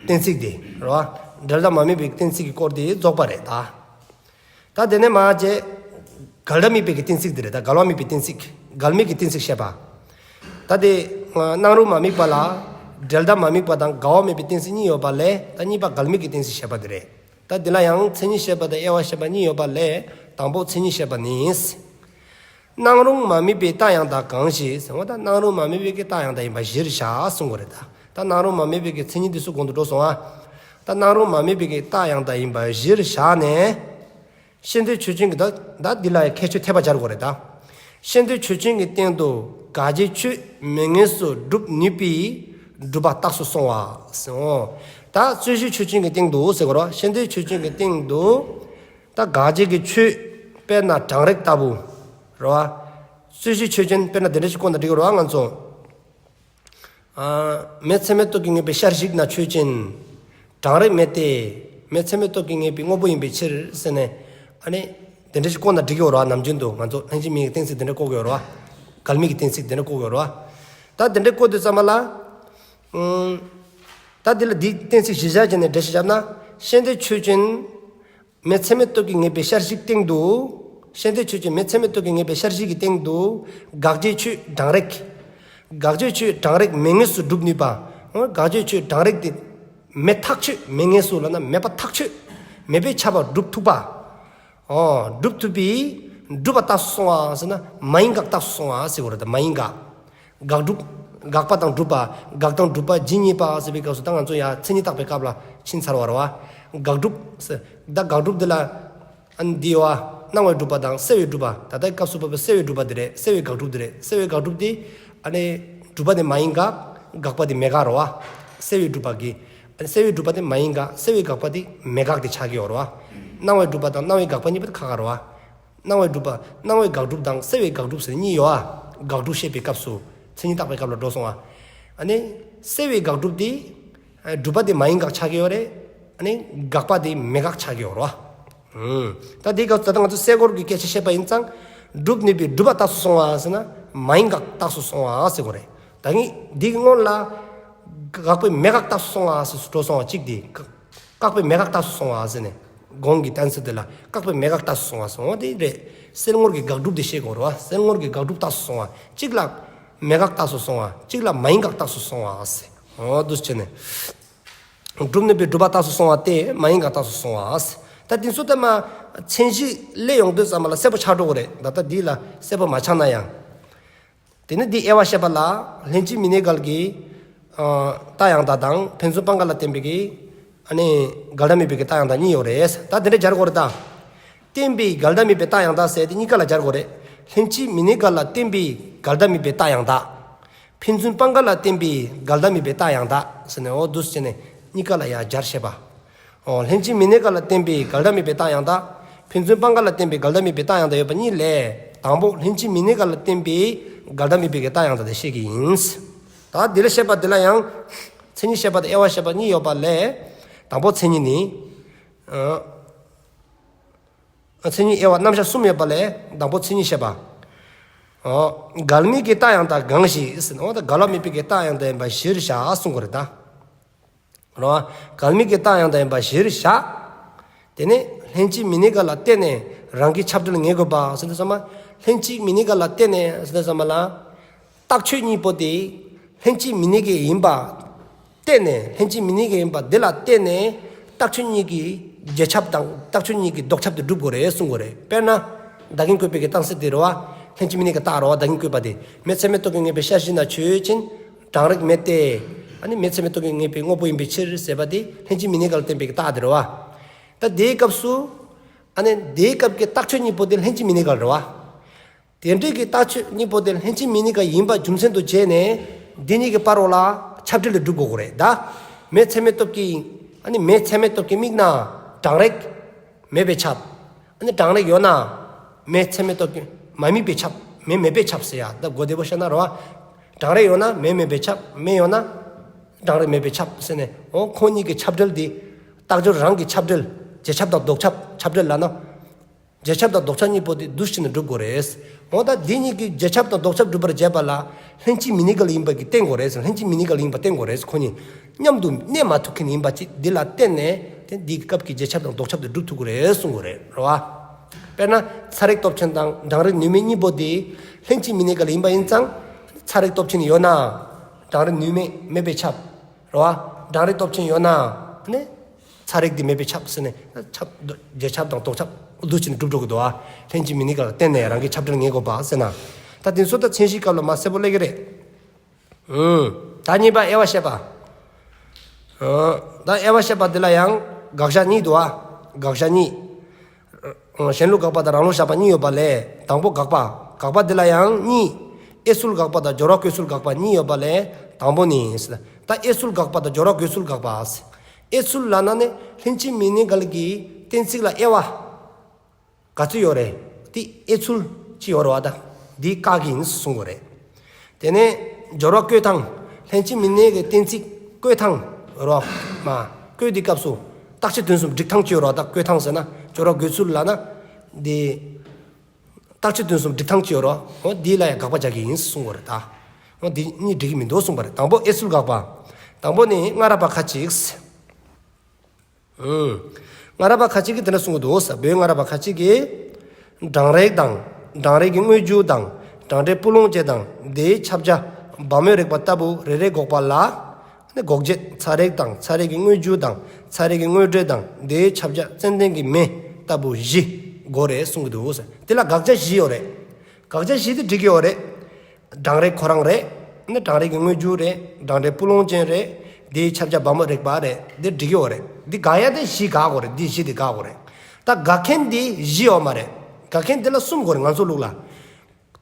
གཏན་ཚིགས་དེ་རེད་བ། འབྲེལ་ཟླ་མ་དམིགས་པའི་གི་གཏན་ཚིགས་ཀྱི་སྐོར་དེ་རྫོགས་པ་རེད་ད། ད་དེ་ནས་མར་བྱས། འགལ་ཟླ་དམིགས་པའི་གི་གཏན་ཚིགས་དེ་རེད་ད། འགལ་བ་དམིགས་པའི་གཏན་ཚིགས། འགལ་དམིགས་ཀྱི་གཏན་ཚིགས་བཤད་པ། ད་དེ་སྣང་རུང་མ་དམིགས་པ་ལ་འབྲེལ་ཟླ་མ་དམིགས་པ་དང་འགལ་བ་དམིགས་པའི་གཏན་ཚིགས་གཉིས་ཡོད་པ་ལས་ད་གཉིས་པ་འགལ་དམིགས་ཀྱི་གཏན་ཚིགས་བཤད་པ་དེ་རེད། ད་འདི་ལ་ཡང་མཚན་ཉིད་བཤད་པ་དང་དབྱེ་བ་བཤད་པ་གཉིས་ཡོད་པ་ལས་དང་པོ་མཚན་ཉིད་བཤད་པ་ནི། སྣང་རུང་མ་དམིགས་པའི་རྟགས་ཡང་དག་གང་ཞིག་ཟེར་བ་ད་སྣང་རུང་མ་དམིགས་པའི་གི་རྟགས་ཡང་དག་ཡིན་པ་གཞིར་བཞག་གསུང་གི་རེད་ད། ད་སྣང་རུང་མ་དམིགས་པའི་གི་མཚན་ཉིད་འདི་ཚོ་གོང་དུ་འགྲོ་སོང་ཨ། ད་སྣང་རུང་མ་དམིགས་པའི་གི་རྟགས་ཡང་དག་ཡིན་པ་གཞིར་བཞག་ནས། ཤེས་འདོད་ཆོས་ཅན་གྱི་ད་ད་འདི་ལ་ཁྱད་ཆོས་ཐེབས་པ་སྦྱར་དགོས་རེད་ད། ཤེས་འདོད་ཆོས་ཅན་གྱི་སྟེང་དུ་དགག་བྱའི་ཆོས་མེད་ངེས་སུ་སྒྲུབ་ནུས་པའི་སྒྲུབ་པ་རྟགས་སུ་སོང་བ་ཟེར། ད་རྩོད་གཞི་ཆོས་ཅན་གྱི་སྟེང་དུ་ཟེར་དགོས་རེད་བ། ཤེས་འདོད་ཆོས་ཅན་གྱི་སྟེང་དུ་ད་དགག་བྱའི་གི་ཆོས་དཔེར་ན་གྲང་རེག་ལྟ་བུ་རེད་བ། རྩོད་གཞི་ཆོས་ཅན་དཔེར་ན་དེ་འདྲ་ཞིག་བཀོད་ན་འགྲིག་གི་རེད་བ་ང་ཚོ། ཨ། མེ་ཚད་མའི་སྟོབས་ཀྱིས་ངེས་པའི་ཤར་གཞི་ན་ཆོས་ཅན། གྲང་རེག་མེད་དེ། མེ་ཚད་མའི་སྟོབས་ཀྱིས་ངེས་པའི་དངོས་པོ་ཡིན་པའི་ཕྱིར་ཟེར་ནས། ཨ་ནི། དེ་འདྲ་ཞིག་བཀོད་ན་འགྲིག་གི་ཡོད་རེད་བ་ནམ་རྒྱུན་དུ་ང་ཚོ་ལྷན་ཅིག་དམིགས་ཀྱི་གཏན་ཚིགས་དེ་འདྲ་བཀོད་ཀྱི་ཡོད་རེད་བ། འགལ་དམིགས་ཀྱི་གཏན་ཚིགས་དེ་འདྲ་བཀོད་ཀྱི་ཡོད་རེད་བ། ད་དེ་འདྲ་བཀོད་དུས་ཙམ་པ་ལ། ཨུམ། ད་འདི་ལ་འདི་གཏན་ཚིགས་གཞིར་བཞག་བྱས་ནས་འགྲེལ་བཤད་བརྒྱབ་ན། ཤེས་འདོད་ཆོས་ཅན། མེ་ཚད་མའི་སྟོབས་ཀྱིས་ངེས་པའི་ཤར་གཞིའི་སྟེང་དུ། ཤེས་འདོད་ཆོས་ཅན་མེ་ཚད་མའི་སྟོབས་ཀྱིས་ངེས་པའི་ཤར་གཞི་གི་སྟེང་དུ། དགག་བྱའི་ཆོས་གྲང་རེག་དགག་བྱའི་ཆོས་གྲང་རེག་མེད་ངེས་སུ་སྒྲུབ་ནུས་པ། འོ་དགག་བྱའི་ཆོས་གྲང་རེག་དེ་མེད་ཐག་ཆོད། མེད་ངེས་སུ་ལབ་ན་མེད་པ་ཐག་ཆོད། མེད་པས་ཁྱབ་པ་སྒྲུབ་ཐུབ་པ། འོ་སྒྲུབ་ཐུབ་པའི་སྒྲུབ་པ་རྟགས་སུ་སོང་བ་ཟེར་ན་མ་ཡིན་དགག་རྟགས་སུ་སོང་བ་ཟེར་དགོས་རེད་ད། མ་ཡིན་དགག་དགག་སྒྲུབ། དགག་པ་དང་སྒྲུབ་པ། དགག་དང་སྒྲུབ་པ་ཇི་སྙེད་པ་ཟེར་བའི་སྐབས་སུ་ད་ང་ཚོ་ཡ་མཚན་ཉིད་བརྟག་པའི་སྐབས་ལ་ཕྱིན་ཚར་བ་རེད་བ། དགག་སྒྲུབ་ཟེར། ད་དགག་སྒྲུབ་འདི་ལ་ཨ་ནི་འདི་བ་སྣང་བའི་སྒྲུབ་པ་དང་སེལ་བའི་སྒྲུབ་པ། ད་ལྟའི་སྐབས་སུ་བབས་པའི་སེལ་བའི་སྒྲུབ་པ་འདི་རེད། སེལ་བའི་དགག་སྒྲུབ་འདི་རེད། སེལ་བའི་དགག་སྒྲུབ་འདི་ཨ་ནི་སྒྲུབ་པ་དེ་མ་ཡིན་དགག་དགག་པ་དེ་མེད་དགག་རེད་བ། སེལ་བའི་སྒྲུབ་པ་གི་ཨ་ནི་སེལ་བའི་སྒྲུབ་པ་དེ་མ་ཡིན་དགག་སེལ་བའི་དགག་པ་དེ་མེད་དགག་དེ་ཆགས་ཀྱི་ཡོད་རེད་བ། སྣང་བའི་སྒྲུབ་པ་དང་སྣང་བའི་དགག་པ་གཉིས་པོ་དེ་ཁག་ཁག་རེད་བ། སྣང་བའི་སྒྲུབ་པ། སྣང་བའི་དགག་སྒྲུབ་དང་སེལ་བའི་དགག་སྒྲུབ་ཟེར་གཉིས་ཡོད་ཨ། དགག་སྒྲུབ་བཤད་པའི་སྐབས་སུ་མཚན་ཉིད་བརྟག་པའི་སྐབས་ལ་འགྲོ་སོང་ཨ། ཨ་ནི་སེལ་བའི་དགག་སྒྲུབ་དེ་སྒྲུབ་པ་དེ་མ་ཡིན་དགག་ཆགས་ཀྱི་ཡོད་རེད། ཨ་ནི་དགག་པ་དེ་མེད་དགག་ཆགས་ཀྱི་ཡོད་རེད་བ། ཨུམ། ད་དེའི་སྐབས་སུ་ད་ལྟ་ང་ཚོ་སེལ་སྐོར་གྱི་སྐད་ཆ་བཤད་པ་ཡིན་ཙང་། སྒྲུབ་ནུས་པའི་སྒྲུབ་པ་རྟགས་སུ་སོང་བ་ཟེར་ན་མ་ཡིན་དགག་རྟགས་སུ་སོང་བ་ཟེར་དགོས་རེད། ད་ངས་འདིའི་སྔོན་ལ་དགག་པའི་མེད་དགག་རྟགས་སུ་སོང་བ་ཟེར་འགྲོ་སོང་བ་གཅིག་དེ། བཀག་པའི་མེད་དགག་རྟགས་སུ་སོང་བ་ཟེར་ནས། གོང་གི་གཏན་ཚིགས་དེ་ལ་བཀག་པའི་མེད་དགག་རྟགས་སུ་སོང་བ་སོང་བ་དེ་རེད། སེལ་ངོར་གྱི་དགག་སྒྲུབ་དེ་བཤད་དགོས་རེད་བ། སེལ་ངོར་གྱི་དགག་སྒྲུབ་རྟགས་སུ་སོང་བ་གཅིག་ལ་མེད་དགག་རྟགས་སུ་སོང་བ་གཅིག་ལ་མ་ཡིན་དགག་རྟགས་སུ་སོང་བ་ཟེར། འོ་འདུག་སེ་བྱས་ནས། སྒྲུབ་ནུས་པའི་སྒྲུབ་པ་རྟགས་སུ་སོང་བ་སྟེ་མ་ཡིན་དགག་རྟགས་སུ་སོང་བ་ཟེར། ད་དེ་ཚོ་ད་མ་མཚན་གཞི་སླེབས་ཡོང་དུས་ཙམ་པ་ལ་གསལ་པོ་ཆགས་འགྲོ་གི་རེད། ད་ལྟ་འདི་ལ་གསལ་པོ་མ་ཆགས་ན་ཡང་། དེ་ནས་འདི་དབྱེ་བ་བཤད་པ་ལ་ལྷན་ཅིག་མི་གནས་འགལ་གྱི་ ཨ་རྟགས་ཡང་དག་དང་ཕན་ཚུན་སྤང་འགལ་ལ་བརྟེན་པའི་གི་ཨ་ནི་འགལ་ཟླ་དམིགས་པའི་གི་རྟགས་ཡང་དག་གཉིས་ཡོད་རེད། ད་དེ་འདྲ་སྦྱར་དགོས་རེད་ད། བརྟེན་པའི་འགལ་ཟླ་དམིགས་པའི་རྟགས་ཡང་དག་ཟེར་དེ་གཉིས་ཀ་ལ་སྦྱར་དགོས་རེད། ལྷན་ཅིག་མི་གནས་འགལ་ལ་བརྟེན་པའི་འགལ་ཟླ་དམིགས་པའི་རྟགས་ཡང་དག། ཕན་ཚུན་སྤང་འགལ་ལ་བརྟེན་པའི་འགལ་ཟླ་དམིགས་པའི་རྟགས་ཡང་དག་ཟེར་ནས་འོ་འདུག་སེ་བྱས་ནས་གཉིས་ཀ་ལ་ཡང་སྦྱར་ཤེས་པ། འོ་ལྷན་ཅིག་མི་གནས་འགལ་ལ་བརྟེན་པའི་འགལ་ཟླ་དམིགས་པའི་རྟགས་ཡང་དག། ཕན་ཚུན་སྤང་འགལ་ལ་བརྟེན་པའི་འགལ་ཟླ་དམིགས་པའི་རྟགས་ཡང་དག་ཡོད་པ་གཉིས་ལས། དང་པོ་ལྷན་ཅིག་མི་གནས་འགལ་ལ་བརྟེན་པའི་འགལ་ཟླ་དམིགས་པའི་གི་རྟགས་ཡང་དག་དེ་བཤད་ཀྱི་ཡིན། ད་འདི་ལ་བཤད་པ་འདི་ལ་ཡང་མཚན་ཉིད་བཤད་པ་དང་དབྱེ་བ་བཤད་པ་གཉིས་ཡོད་པ་ལས། དང་པོ་མཚན་ཉིད་ནི། ཨ་མཚན་ཉིད་དབྱེ་བ་རྣམ་གཞག་གསུམ་ཡོད་པ་ལས་དང་པོ་མཚན་ཉིད་བཤད་པ། འོ་འགལ་དམིགས་ཀྱི་རྟགས་ཡང་དག་གང་ཞིག་ཟེར་ན་འོ་ད་འགལ་བ་དམིགས་པའི་གི་རྟགས་ཡང་དག་ཡིན་པ་གཞིར་བཞག་གསུང་དགོས་རེད་ད། རོ། འགལ་དམིགས་ཀྱི་རྟགས་ཡང་དག་ཡིན་པ་གཞིར་བཞག། དེ་ནས་ལྷན་ཅིག་མི་གནས་འགལ་ལ་བརྟེན་ནས་རང་གི་ཁྱབ་འབྲེལ་ངེས་དགོས་པ་ཟེར་དུས་ཙམ་པ། ལྷན་ཅིག་མི་གནས་འགལ་ལ་བརྟེན་ནས་ཟེར་དུས་ཙམ་པ་ལ། རྟགས་ཆོས་གཉིས་པོ་དེ་ལྷན་ཅིག་མི་གནས་འགལ་ཡིན་པ། བརྟེན་ནས་ལྷན་ཅིག་མི་གནས་འགལ་ཡིན་པ་དེ་ལ་བརྟེན་ནས་རྟགས་ཆོས་གཉིས་ཀྱི་རྗེས་ཁྱབ་དང་རྟགས་ཆོས་གཉིས་ཀྱི་ལྡོག་ཁྱབ་དེ་སྒྲུབ་དགོས་རེད་གསུང་དགོས་རེད། དཔེར་ན། ད་གིན་བཀོད་པའི་གི་རྟགས་གསལ་དེ་རེད་བ། ལྷན་ཅིག་མི་གནས་འགལ་རྟགས་རེད་བ། ད་གིན་བཀོད་པ་དེ། མེ་ཚད་མའི་སྟོབས་ཀྱིས་ངེས་པའི་ཤར་གཞི་ན་ཆོས་ཅན། གྲང་རེག་མེད་དེ། ཨ་ནི་མེ་ཚད་མའི་སྟོབས་ཀྱིས་ངེས་པའི་དངོས་པོ་ཡིན་པའི་ཕྱིར་ཟེར་བ་དེ་ལྷན་ཅིག་མི་གནས་འགལ་བརྟེན་པའི་གི་རྟགས་དེ་རེད་བ། ད་དེའི་སྐབས་སུ། ཨ་ནི་དེའི་སྐབས་ཀྱི་རྟགས་ཆོས་གཉིས་པོ་དེ་ལྷན་ཅིག་མི་གནས་འགལ་རེད་བ། དེ་འདྲའི་གི་རྟགས་ཆོས་གཉིས་པོ་དེ་ལྷན་ཅིག་མི་གནས་འགལ་ཡིན་པ་རྒྱུ་མཚན་དུ་བྱས་ནས་འདི་གཉིས་ཀྱི་བར་རོ་ལ་ཁྱབ་འབྲེལ་དེ་སྒྲུབ་དགོས་ཀྱི་རེད་ད། མེ་ཚད་མའི་སྟོབས་ཀྱིས། ཨ་ནི་མེ་ཚད་མའི་སྟོབས་ཀྱིས་དམིགས་ན་གྲང་རེག་མེད་པས་ཁྱབ། ཨ་ནི་གྲང་རེག་ཡོད་ན་མེ་ཚད་མའི་སྟོབས་ཀྱིས་མ་དམིགས་པས་ཁྱབ། མེ་མེད་པས་ཁྱབ་ཟེར་ཡ་ད་གོ་བདེ་པོ་བཤད་ན་རོ། གྲང་རེག་ཡོད་ན་མེ་མེད་པས་ཁྱབ། མེ་ཡོད་ན་གྲང་རེག་མེད་པས་ཁྱབ་ཟེར་ནས་འོ་ཁོང་གཉིས་ཀྱི་ཁྱབ་འབྲེལ་དེ། རྟགས་སྦྱོར་རང་གི་ཁྱབ་འབྲེལ། རྗེས་ཁྱབ་དང་ལྡོག་ཁྱབ་ཁྱབ་འབྲེལ་ལབ་ན། རྗེས་ཁྱབ་དང་ལྡོག་ཁྱབ་གཉིས་པོ་དེ་འདུ་ཤེས་ནས་སྒྲུབ་དགོས་རེད། འོ་ད་འདི་གཉིས་ཀྱི་རྗེས་ཁྱབ་དང་ལྡོག་ཁྱབ་སྒྲུབ་པར་བྱེད་པ་ལ་ལྷན་ཅིག་མི་གནས་འགལ་ཡིན་པ་གི་བསྟན་དགོས་རེད། ལྷན་ཅིག་མི་གནས་འགལ་ཡིན་པ་བསྟན་དགོས་རེད། ཁོ་གཉིས་མཉམ་དུ་གནས་མ་ཐུབ་མཁན་ཡིན་པ་ཅིག་འདི་ལ་བརྟེན་ནས་དེ་འདིའི་སྐབས་ཀྱི་རྗེས་ཁྱབ་དང་ལྡོག་ཁྱབ་དེ་སྒྲུབ་ཐུབ་ཀྱི་རེད་གསུང་དགོས་རེད་རོ། དཔེར་ན་ཚ་རེག་སྟོབས་ཆེན་དང་གྲང་རེག་ནུས་མེད་གཉིས་པོ་དེ་ལྷན་ཅིག་མི་གནས་འགལ་ཡིན་པ་ཡིན་ཙང་། ཚ་རེག་སྟོབས་ཆེན་ཡོད་ན་གྲང་རེག་ནུས་མེད་མེད་པས་ཁྱབ། རོ། གྲང་རེག་སྟོབས་ཆེན་ཡོད་ན་ནི། ཚ་རེག་འདི་མེད་པས་ཁྱབ་ཟེར་ནས་ཁྱབ། རྗེས་ཁྱབ་དང་ལྡོག་ཁྱབ་འདུ་བྱས་ནས་སྒྲུབ་འགྲོ་གི་འདུག་ཨ། ལྷན་ཅིག་མི་གནས་འགལ་ལ་བརྟེན་ནས་རང་གི་ཁྱབ་འབྲེལ་ངེས་དགོས་པ་ཟེར་ན། ད་དེ་ཚོ་ད་མཚན་གཞིའི་སྐབས་ལ་མ་གསལ་པོ་སླེབས་ཀྱི་རེད། ཨུམ། ད་གཉིས་པ་དབྱེ་བ་བཤད་པ། ཨུམ། ད་དབྱེ་བ་བཤད་པ་འདི་ལ་ཡང་དགག་བཞག་གཉིས་འདུག་ཨ། དགག་བཞག་གཉིས། གཞན་ལུགས་དགག་པ་དང་རང་ལུགས་བཞག་པ་གཉིས་ཡོད་པ་ལས་དང་པོ་དགག་པ། དགག་པ་འདི་ལ་ཡང་གཉིས། དབྱེ་ཚུལ་དགག་པ་དང་སྦྱོར་བ་བཀོད་ཚུལ་དགག་པ་གཉིས་ཡོད་པ་ལས་དང་པོ་ནི། ད་དབྱེ་ཚུལ་དགག་པ་དང་སྦྱོར་བ་བཀོད་ཚུལ་དགག་པ། དབྱེ་ཚུལ་ལབ་ན་ནི་ལྷན་ཅིག་མི་གནས་འགལ་གྱི་གཏན་ཚིགས་ལ་དབྱེ་བ་ག་ཚོད་ཡོད་རེད། དེ་དབྱེ་ཚུལ་ཅིག་ཡོད་རེད་བ། ད་འདི་བཀག་གི་ཡིན་གསུང་དགོས་རེད། དེ་ནས་སྦྱོར་བ་བཀོད་སྟངས། ལྷན་ཅིག་མི་གནས་ཀྱི་གཏན་ཚིགས་བཀོད་སྟངས་རོ། མ་བཀོད་དེའི་སྐབས་སུ་རྟགས་ཆོས་དོན་གསུམ་སྒྲིག་སྟངས་ཅིག་ཡོད་རེད་བ། ད་བཀོད་སྟངས་ཟེར་ན་སྦྱོར་བ་བཀོད་ཚུལ་ལབ་ན་འདི། རྟགས་ཆོས་དོན་གསུམ་སྒྲིག་སྟངས་ཅིག་ཡོད་རེད་བ། འོ་འདི་ལ་ཡང་དགག་པ་རྒྱག་གི་ཡིན་གསུང་དགོས་རེད་ད། འོ་འདི་གཉིས་འགྲིག་གི་མི་འདུག་གསུངས་པ་རེད། དང་པོ་དབྱེ་ཚུལ་དགག་པ། དང་པོ་ནི་སྔ་རབས་པ་ཁ་ཅིག་ཨུམ། སྔ་རབས་པ་ཁ་ཅིག་གིས་དེ་འདྲ་གསུང་གི་འདུག་ས། བོད་སྔ་རབས་པ་ཁ་ཅིག་གིས། གྲང་རེག་དང་། གྲང་རེག་གི་དངོས་རྒྱུ་དང་། གྲང་འབྲས་སྤུ་ལོང་ཅན་དང་དེའི་ཁྱབ་བྱ་བ་མོའི་རེག་པ་ལྟ་བུ་རེ་རེ་འགོག་པ་ལ། ནི་འགོག་བྱེད་ཚ་རེག་དང་ཚ་རེག་གི་དངོས་རྒྱུ་དང་ཚ་རེག་གི་དངོས་འབྲས་དང་དེའི་ཁྱབ་བྱ་ཙན་དན་གྱི་མེ་ལྟ་བུ་བཞི་དགོས་རེད་གསུང་གི་འདུག་ས། དེ་ལ་དགག་བྱ་བཞི་ཡོད་རེད། དགག་བྱ་བཞི་དེ་འགྲིག་གི་ཡོད་རེད། གྲང་རེག་ཁོ་རང་རེད། ནི་གྲང་རེག་གི་དངོས་རྒྱུ་རེད། གྲང་འབྲས་སྤུ་ལོང་ཅན་རེད། དེའི་ཁྱབ་བྱ་བ་མོ་རེག་པ་རེད། འདི་འགྲིག་གི་ཡོད་རེད། འདི་དགག་ཡ་དེ་བཞི་དགག་དགོས་རེད། འདི་བཞི་དེ་དགག་དགོས་རེད། ད་དགག་མཁན་འདི་བཞི་ཡོད་མ་རེད། དགག་མཁན་འདི་ལ་གསུམ་དགོས་རེད་ང་ཚོ་ལུགས་ལ།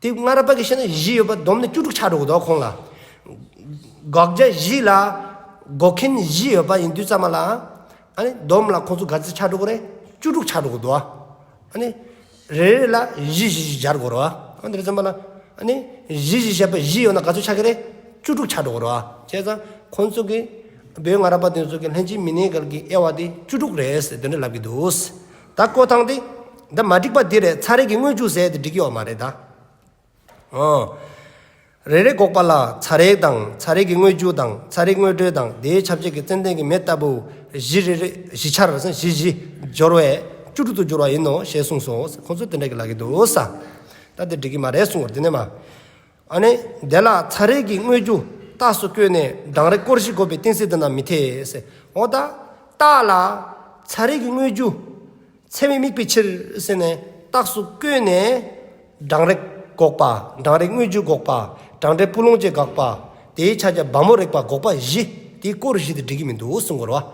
དེ་སྔ་རབས་པ་གིས་བཤད་ན་བཞི་ཡོད་པ་བསྡོམས་ནས་བཅུ་དྲུག་ཆགས་འགྲོ་གི་འདུག་ཁོང་ལ། དགག་བྱ་བཞི་ལ་འགོག་མཁན་བཞི་ཡོད་པ་ཡིན་དུས་ཙམ་པ་ལ། ཨ་ནི་བསྡོམས་ལ་ཁོང་ཚོ་ག་ཚོད་ཆགས་འགྲོ་གི་རེད། བཅུ་དྲུག་ཆགས་འགྲོ་གི་འདུག་ཨ། ཨ་ནི་རེ་རེ་ལ་བཞི་བཞི་བཞི་སྦྱར་དགོས་རེད་བ། ཨ་འདི་ཙམ་པ་ལ་ཨ་ནི་བཞི་བཞི་བཞག་པ་བཞི་ཡོད་ན་ག་ཚོད་ཆགས་ཀྱི་རེད། བཅུ་དྲུག་ཆགས་འགྲོ་གི་རེད་བ། བྱས་ཙང་ཁོང་ཚོ་གིས་བོད་སྔ་རབས་པ་དེ་ཚོ་གིས་ལྷན་ཅིག་མི་གནས་འགལ་གྱི་དབྱེ་བ་དེ་བཅུ་དྲུག་རེད་ཟེར་དེ་འདྲ་ལབ་ཀྱི་འདུག། ད་བཀོད་སྟངས་དེ་ད་མ་འགྲིག་པ་འདི་རེད། ཚ་རེག་གི་དངོས་རྒྱུ་ཟེར་དེ་འགྲིག་གི་ཡོད་མ་རེད་ད། ཨོ། རེ་རེ་འགོག་པ་ལ་ཚ་རེག་དང་ཚ་རེག་གི་དངོས་རྒྱུ་དང་ཚ་རེག་དངོས་འབྲས་དང་དེའི་ཁྱབ་བྱེད་ཀྱི་ཙན་དན་གྱི་མེ་ལྟ་བུ་བཞི་རེ་རེ་བཞི་ཆར་བཞི་བཞི་སྦྱོར་བས་བཅུ་དྲུག་ཏུ་འགྱུར་བ་ཡིན་ནོ་ཞེས་གསུངས་སོ། ཁོང་ཚོས་དེ་འདྲ་གི་ལབ་ཀྱི་འདུག་ས། ད་དེ་འགྲིག་གི་མ་རེད་གསུངས་པ་རེད། དེ་ནས་མ། ཨ་ནི་དེ་ལ་ཚ་རེག་གི་དངོས་རྒྱུ་རྟགས་སུ་བཀོད་ནས་གྲང་རེག་སྐོར་བཞི་འགོག་པའི་གཏན་ཚིགས་དེ་རྣམས་མི་འཐད་ཟེར། འོ་ད་རྟགས་ལ་ཚ་རེག་གི་དངོས་རྒྱུ། ཚད་མས་དམིགས་པའི་ཕྱིར་ཟེར་ནས་རྟགས་སུ་བཀོད་ནས་གྲང་རེག་འགོག་པ། གྲང་རེག་དངོས་རྒྱུ་འགོག་པ། གྲང་འབྲས་སྤུ་ལོང་ཅན་འགོག་པ། དེའི་ཕྱག་རྒྱ་བ་མོ་རེག་པ་འགོག་པ་བཞི། དེའི་སྐོར་བཞི་དེ་འགྲིག་གི་མི་འདུག་གསུང་གི་རེད་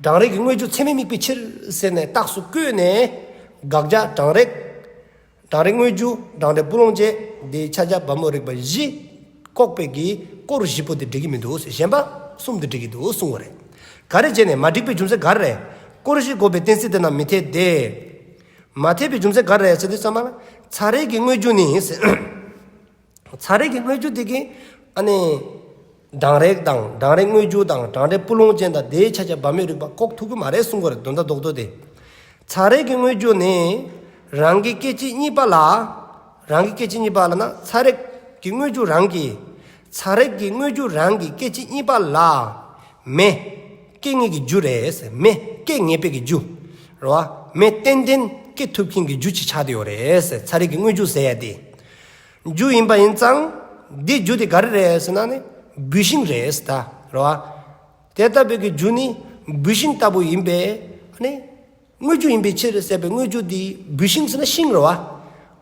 བ། གྲང་རེག་གི་དངོས་རྒྱུ་ཚད་མས་དམིགས་པའི་ཕྱིར་ཟེར་ནས་རྟགས་སུ་བཀོད་ནས། དགག་བྱ་གྲང་རེག་གྲང་རེག་དངོས་རྒྱུ། གྲང་འབྲས་སྤུ་ལོང་བཅས། དེའི་ཕྱག་རྒྱ་བ་མོ་རེག་པ་བཞི་བཀོད་པའི་གི་སྐོར་བཞི་པོ་དེ་འགྲིག་གི་མི་འདུག་ཟེར། གཞན་པ་གསུམ་དེ་འགྲིག་གི་འདུག་གསུང་བ་རེད། ག་རེ་བྱས་ནས་མ་འགྲིག་པའི་རྒྱུ་མཚན་ག་རེ་རེད། སྐོར་བཞི་འགོག་པའི་གཏན་ཚིགས་དེ་རྣམས་མི་འཐད་དེ། མ་འཐད་པའི་རྒྱུ་མཚན་ག་རེ་རེད་ཟེར་དུས་ཙམ་པ་ལ། ཚ་རེག་གི་དངོས་རྒྱུ་ནི་ཟེར། ཚ་རེག་གི་དངོས་རྒྱུ་དེ་གིས་ཨ་ནི་གྲང་རེག་དང་། གྲང་རེག་དངོས་རྒྱུ་དང་། གྲང་འབྲས་སྤུ་ལོང་ཅན་དང་། དེའི་ཕྱག་རྒྱ་བ་མོའི་རིགས་པ་འགོག་ཐུབ་ཀྱི་མ་རེད་གསུང་གི་རེད། དོན་དག་རྡོག་རྡོག་དེ། ཚ་རེག་གི་དངོས་རྒྱུ་ནི་རང་གི་སྐད་ཅིག་གཉིས་པ་ལ། རང་གི་སྐད་ཅིག་གཉིས་པ་ལ་ན་ཚ་རེག་གི་དངོས་རྒྱུ་རང་གི། ཚ་རེག་གི་དངོས་རྒྱུ་རང་གི་སྐད་ཅིག་གཉིས་པ་ལ། མེ་སྐྱེ་ངེས་ཀྱི་རྒྱུ་རེད་ཟེར། མེ་སྐྱེ་ངེས་པའི་གི་རྒྱུ་རེད་བ། མེ་ཏན་ཏན་སྐྱེ་ཐུབ་མཁན་གྱི་རྒྱུ་ཅིག་ཆགས་བསྡད་ཡོད་རེད་ཟེར། ཚ་རེག་གི་དངོས་རྒྱུ་ཟེར་ཡ་དེ། རྒྱུ་ཡིན་པ་ཡིན་ཙང་། འདི་རྒྱུ་དེ་ག་རེ་རེད་ཟེར་ན་ནི་བུད་ཤིང་རེད་ཟེར་ད་རེད་བ། དེ་ལྟ་བུའི་གི་རྒྱུ་ནི་བུད་ཤིང་ལྟ་བུ་ཡིན་པས་ཨ་ནི། དངོས་རྒྱུ་ཡིན་པའི་ཕྱིར་ཟེར་བའི་དངོས་རྒྱུ་འདི་བུད་ཤིང་ཟེར་ན་ཤིང་རེད་བ།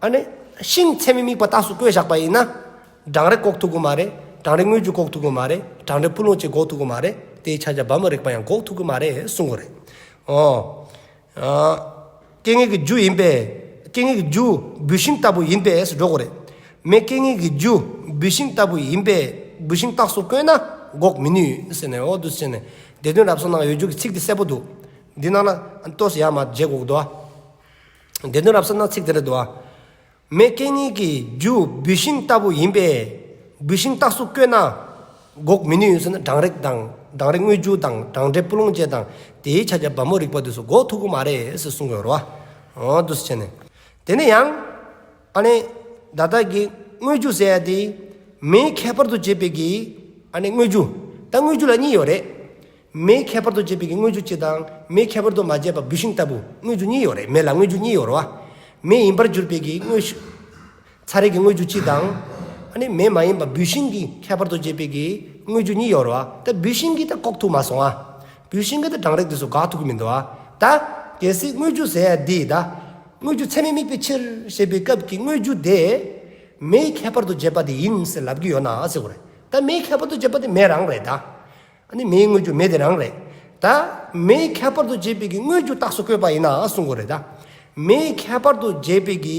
ཨ་ནི་ཤིང་ཚད་མས་དམིགས་པ་རྟགས་སུ་བཀོད་བཞག་པ་ཡིན་ན། གྲང་རེག་འགོག་ཐུབ་ཀྱི་མ་རེད། གྲང་རེག་དངོས་རྒྱུ་འགོག་ཐུབ་ཀྱི་མ་རེད། གྲང་འབྲས་སྤུ་ལོང་ཅན་འགོག་ཐུབ་ཀྱི་མ་རེད། དེའི་ཕྱག་རྒྱ་བ་མོ་རེག་པ་ཡང་འགོག་ཐུབ་ཀྱི་མ་རེད་གསུང་གི་རེད། ཨོ། ཨ། སྐྱེ་ངེས་ཀྱི་རྒྱུ་ཡིན་པས། སྐྱེ་ངེས་ཀྱི་རྒྱུ་བུད་ཤིང་ལྟ་བུ་ཡིན་པས་སུ་འགྲོ་དགོས་རེད། མེ་སྐྱེ་ངེས་ཀྱི་རྒྱུ་བུད་ཤིང་ལྟ་བུ་ཡིན་པས། བུད་ཤིང་རྟགས་སུ་བཀོད་ན་འགོག་མི་ནུས་ཟེར་ནས། འོ་འདུག་ཟེར་ནས་སྡེ་བདུན་རབ་གསལ་ནང་ཡོད་རྒྱུ་གི་ཚིག་དེ་གསལ་པོ་འདུག། འདི་ནང་ལ་ཏོག་ཙམ་ཡར་མར་བརྗེ་དགོས་འདུག་ཨ། སྡེ་བདུན་རབ་གསལ་ནང་ཚིག་དེ་འདྲ་འདུག་ཨ། མེ་སྐྱེ་ངེས་ཀྱི་རྒྱུ་བུད་ཤིང་ལྟ་བུ་ཡིན་པས། བུད་ཤིང་རྟགས་སུ་བཀོད་ན་འགོག་མི་ནུས་ཟེར་ན། གྲང་རེག་དང་། གྲང་རེག་དངོས་རྒྱུ་དང་། གྲང་འབྲས་སྤུ་ལོང་ཅན་དང་། དེའི་ཕྱག་རྒྱ་བ་མོ་རེག་པ་དེ་ཚོ་འགོག་ཐུབ་ཀྱི་མ་རེད་ཟེར་གསུང་གི་ཡོད་རེད་བ། འོ་འདུག་ཟེར་བྱས་ནས། དེ་ནས་ཡང་ཨ་ནི་ད་ལྟ་གི་དངོས་རྒྱུ་ཟེར་ཡ་དེ་མེའི་ཁྱད་པར་དུ་བྱས་པའི་གི་ཨ་ནི་དངོས་རྒྱུ། ད་དངོས་རྒྱུ་ལ་གཉིས་ཡོད་རེད། མེའི་ཁྱད་པར་དུ་བྱས་པའི་གི་དངོས་རྒྱུ་གཅིག་དང་། མེའི་ཁྱད་པར་དུ་མ་བྱས་པ་བུད་ཤིང་ལྟ་བུ་དངོས་རྒྱུ་གཉིས་ཡོད་རེད། མེ་ལ་དངོས་རྒྱུ་གཉིས་ཡོད་རེད་བ། མེ་ཡིན་པར་གྱུར་པའི་གི་དངོས་ཤུ། ཚ་རེག་གི་དངོས་རྒྱུ་གཅིག་དང་། ཨ་ནི་མེ་མ་ཡིན་པ་བུད་ཤིང་གི་ཁྱད་པར་དུ་བྱས་པའི་གི་དངོས་རྒྱུ་གཉིས་ཡོད་རེད་བ། ད་བུད་ཤིང་གིས་ད་འགོག་ཐུབ་མ་སོང་ཨ། བུད་ཤིང་གིས་ད་གྲང་རེག་དེ་ཚོ་འགོག་ཐུབ་ཀྱི་མི་འདུག་ཨ། ད་གལ་སྲིད་དངོས་རྒྱུ་ཟེར་ཡ་འདི་ད་དངོས་རྒྱུ་ཚད་མས་དམིགས་པའི་ཕྱིར་ཞེས་པའི་སྐབས་ཀྱི་དངོས་རྒྱུ་དེ་མེའི་ཁྱད་པར་དུ་བྱས་པ་དེ་ཡིན་ཟེར་ལབ་ཀྱི་ཡོད་ན་ཟེར་དགོས་རེད། ད་མེའི་ཁྱད་པར་དུ་བྱས་པ་དེ་མེ་རང་རེད་ད། ཨ་ནི་མེའི་དངོས་རྒྱུ་མེ་དེ་རང་རེད། ད་མེའི་ཁྱད་པར་དུ་བྱས་པའི་གི་དངོས་རྒྱུ་རྟགས་སུ་བཀོད་པ་ཡིན་ན་གསུང་དགོས་རེད་ད། མེའི་ཁྱད་པར་དུ་བྱས་པའི་གི་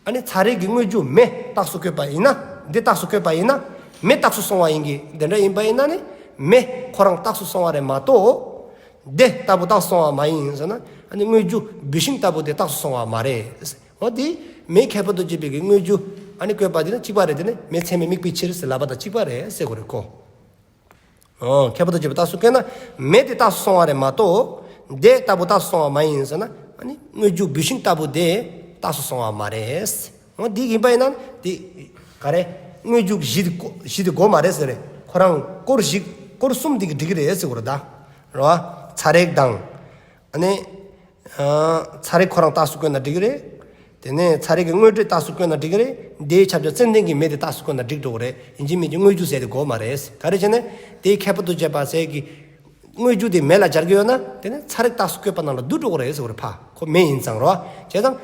ཨ་ནི་ཚ་རེག་གི་དངོས་རྒྱུ་མེ་རྟགས་སུ་བཀོད་པ་ཡིན་ན། འདི་རྟགས་སུ་བཀོད་པ་ཡིན་ན་མེ་རྟགས་སུ་སོང་བ་ཡིན་གྱི། དེ་འདྲ་ཡིན་པ་ཡིན་ན་ནི་མེ་ཁོ་རང་རྟགས་སུ་སོང་བ་རེད་མ་གཏོགས། དེ་ལྟ་བུ་རྟགས་སུ་སོང་བ་མ་ཡིན་ཟེར་ན། ཨ་ནི་དངོས་རྒྱུ་བུད་ཤིང་ལྟ་བུ་དེ་རྟགས་སུ་སོང་བ་མ་རེད། འོ་དེ་མེའི་ཁྱད་པར་དུ་བྱས་པའི་གི་དངོས་རྒྱུ་ཨ་ནི་བཀོད་པ་དེ་ནི་གཅིག་པ་རེད། དེ་ནི་མེ་ཚད་མས་དམིགས་པའི་ཕྱིར་ཟེར་ལབ་པ་དང་གཅིག་པ་རེད་ཟེར་དགོས་རེད་ཁོ། ཨོ། ཁྱད་པར་དུ་བྱས་པ་རྟགས་སུ་བཀོད་ན་མེ་དེ་རྟགས་སུ་སོང་བ་རེད་མ་གཏོགས། དེ་ལྟ་བུ་རྟགས་སུ་སོང་བ་མ་ཡིན་ཟེར་ན། ཨ་ནི་དངོས་རྒྱུ་བུད་ཤིང་ལྟ་བུ་དེ་རྟགས་སུ་སོང་བ་མ་རེད། འོ་འདི་ཡིན་པ་ཡིན་ན་འདི་ག་རེ། དངོས་རྒྱུ་བཞི་དེ་གོ་བཞི་དེ་དགོས་མ་རེད་ཟེར་རེད། ཁོ་རང་སྐོར་བཞི་སྐོར་གསུམ་འདི་གིས་འགྲིག་གི་རེད་ཟེར་དགོས་རེད་ད། རེད་བ། ཚ་རེག་དང་། ཨ་ནི། ཨ། ཚ་རེག་ཁོ་རང་རྟགས་སུ་བཀོད་ན་འགྲིག་གི་རེད། དེ་ནས་ཚ་རེག་གི་དངོས་འབྲས་རྟགས་སུ་བཀོད་ན་འགྲིག་གི་རེད། དེའི་ཁྱབ་བྱ་ཙན་དན་གྱི་མེ་དེ་རྟགས་སུ་བཀོད་ན་འགྲིག་འགྲོ་གི་རེད། ཡིན་གཅིག་མིན་གཅིག་དངོས་རྒྱུ་ཟེར་དེ་དགོས་མ་རེད། ག་རེ་བྱས་ནས་དེའི་ཁྱད་པར་དུ་བྱས་པ་ཟེར་གི་དངོས་རྒྱུ་དེ་མེ་ལ་སྦྱར་གི་ཡོད་ན། དེ་ནས་ཚ་རེག་རྟགས་སུ་བཀོད་པ་ནང་ལ་བསྡུ་འགྲོ་གི་རེད་ཟེར་བ་རེད་ཕ། ཁོ་མེ་ཡིན་ཙང་རོ། བྱས་ཙང་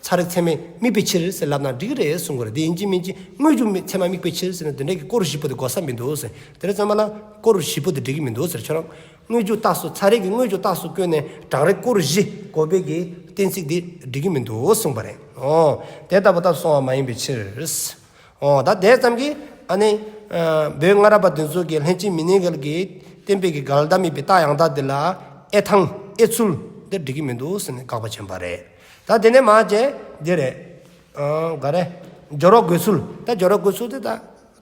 ཚ་རེག་ཚད་མས་དམིགས་པའི་ཕྱིར་ཟེར་ལབ་ན་འགྲིག་གི་རེད་གསུང་གི་རེད། དེ་ཡིན་གཅིག་མིན་གཅིག་དངོས་རྒྱུ་མེ་ཚད་མ་དམིགས་པའི་ཕྱིར་ཟེར་ན་དེ་འདྲའི་གི་སྐོར་བཞི་པོ་དེ་དགོས་ས་མི་འདུག་ཟེར། དེ་རེད་ཙང་མ་ལ་སྐོར་བཞི་པོ་དེ་འགྲིག་གི་མི་འདུག་ཟེར། ཁྱོད་རང་དངོས་རྒྱུ་རྟགས་སུ། ཚ་རེག་གི་དངོས་རྒྱུ་རྟགས་སུ་བཀོད་ནས་གྲང་རེག་སྐོར་བཞི་འགོག་པའི་གི་གཏན་ཚིགས་འདི་འགྲིག་གི་མི་འདུག་གསུངས་པ་རེད། ཨོ། དེ་ལྟ་བུ་རྟགས་སུ་སོང་བ་མ་ཡིན་པའི་ཕྱིར། ཨོ། ད་དེ་ཙམ་གྱིས་ཨ་ནི། ཨ། བོད་སྔ་རབས་པ་དེ་ཚོ་གིས་ལྷན་ཅིག་མི་གནས་འགལ་གྱི་བསྟན་པའི་གི་འགལ་ཟླ་དམིགས་པའི་རྟགས་ཡང་དག་འདི་ལ་དབྱེ་ཐངས་དབྱེ་ཚུལ་འདི་འགྲིག་གི་མི་འདུག་ཟེར་ནས་དགག་པ་བྱས་པ་རེད། ད་དེ་ནས་མར་བྱས་འདི་རེད། ཨ། ག་རེ། སྦྱོར་བ་འགོད་ཚུལ། ད་སྦྱོར་བ་འགོད་ཚུལ་དེ་ད་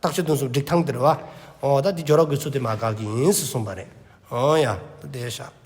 རྟགས་ཆོས་དོན་གསུམ་སྒྲིག་ཐངས་དེ་རེད་བ། ཨོ། ད་འདི་སྦྱོར་བ་འགོད་ཚུལ་དེ་མར་དགག་གི་ཡིན་ཟེར་གསུངས་པ་རེད། ཨོ་ཡ། ད་དེ་བཞག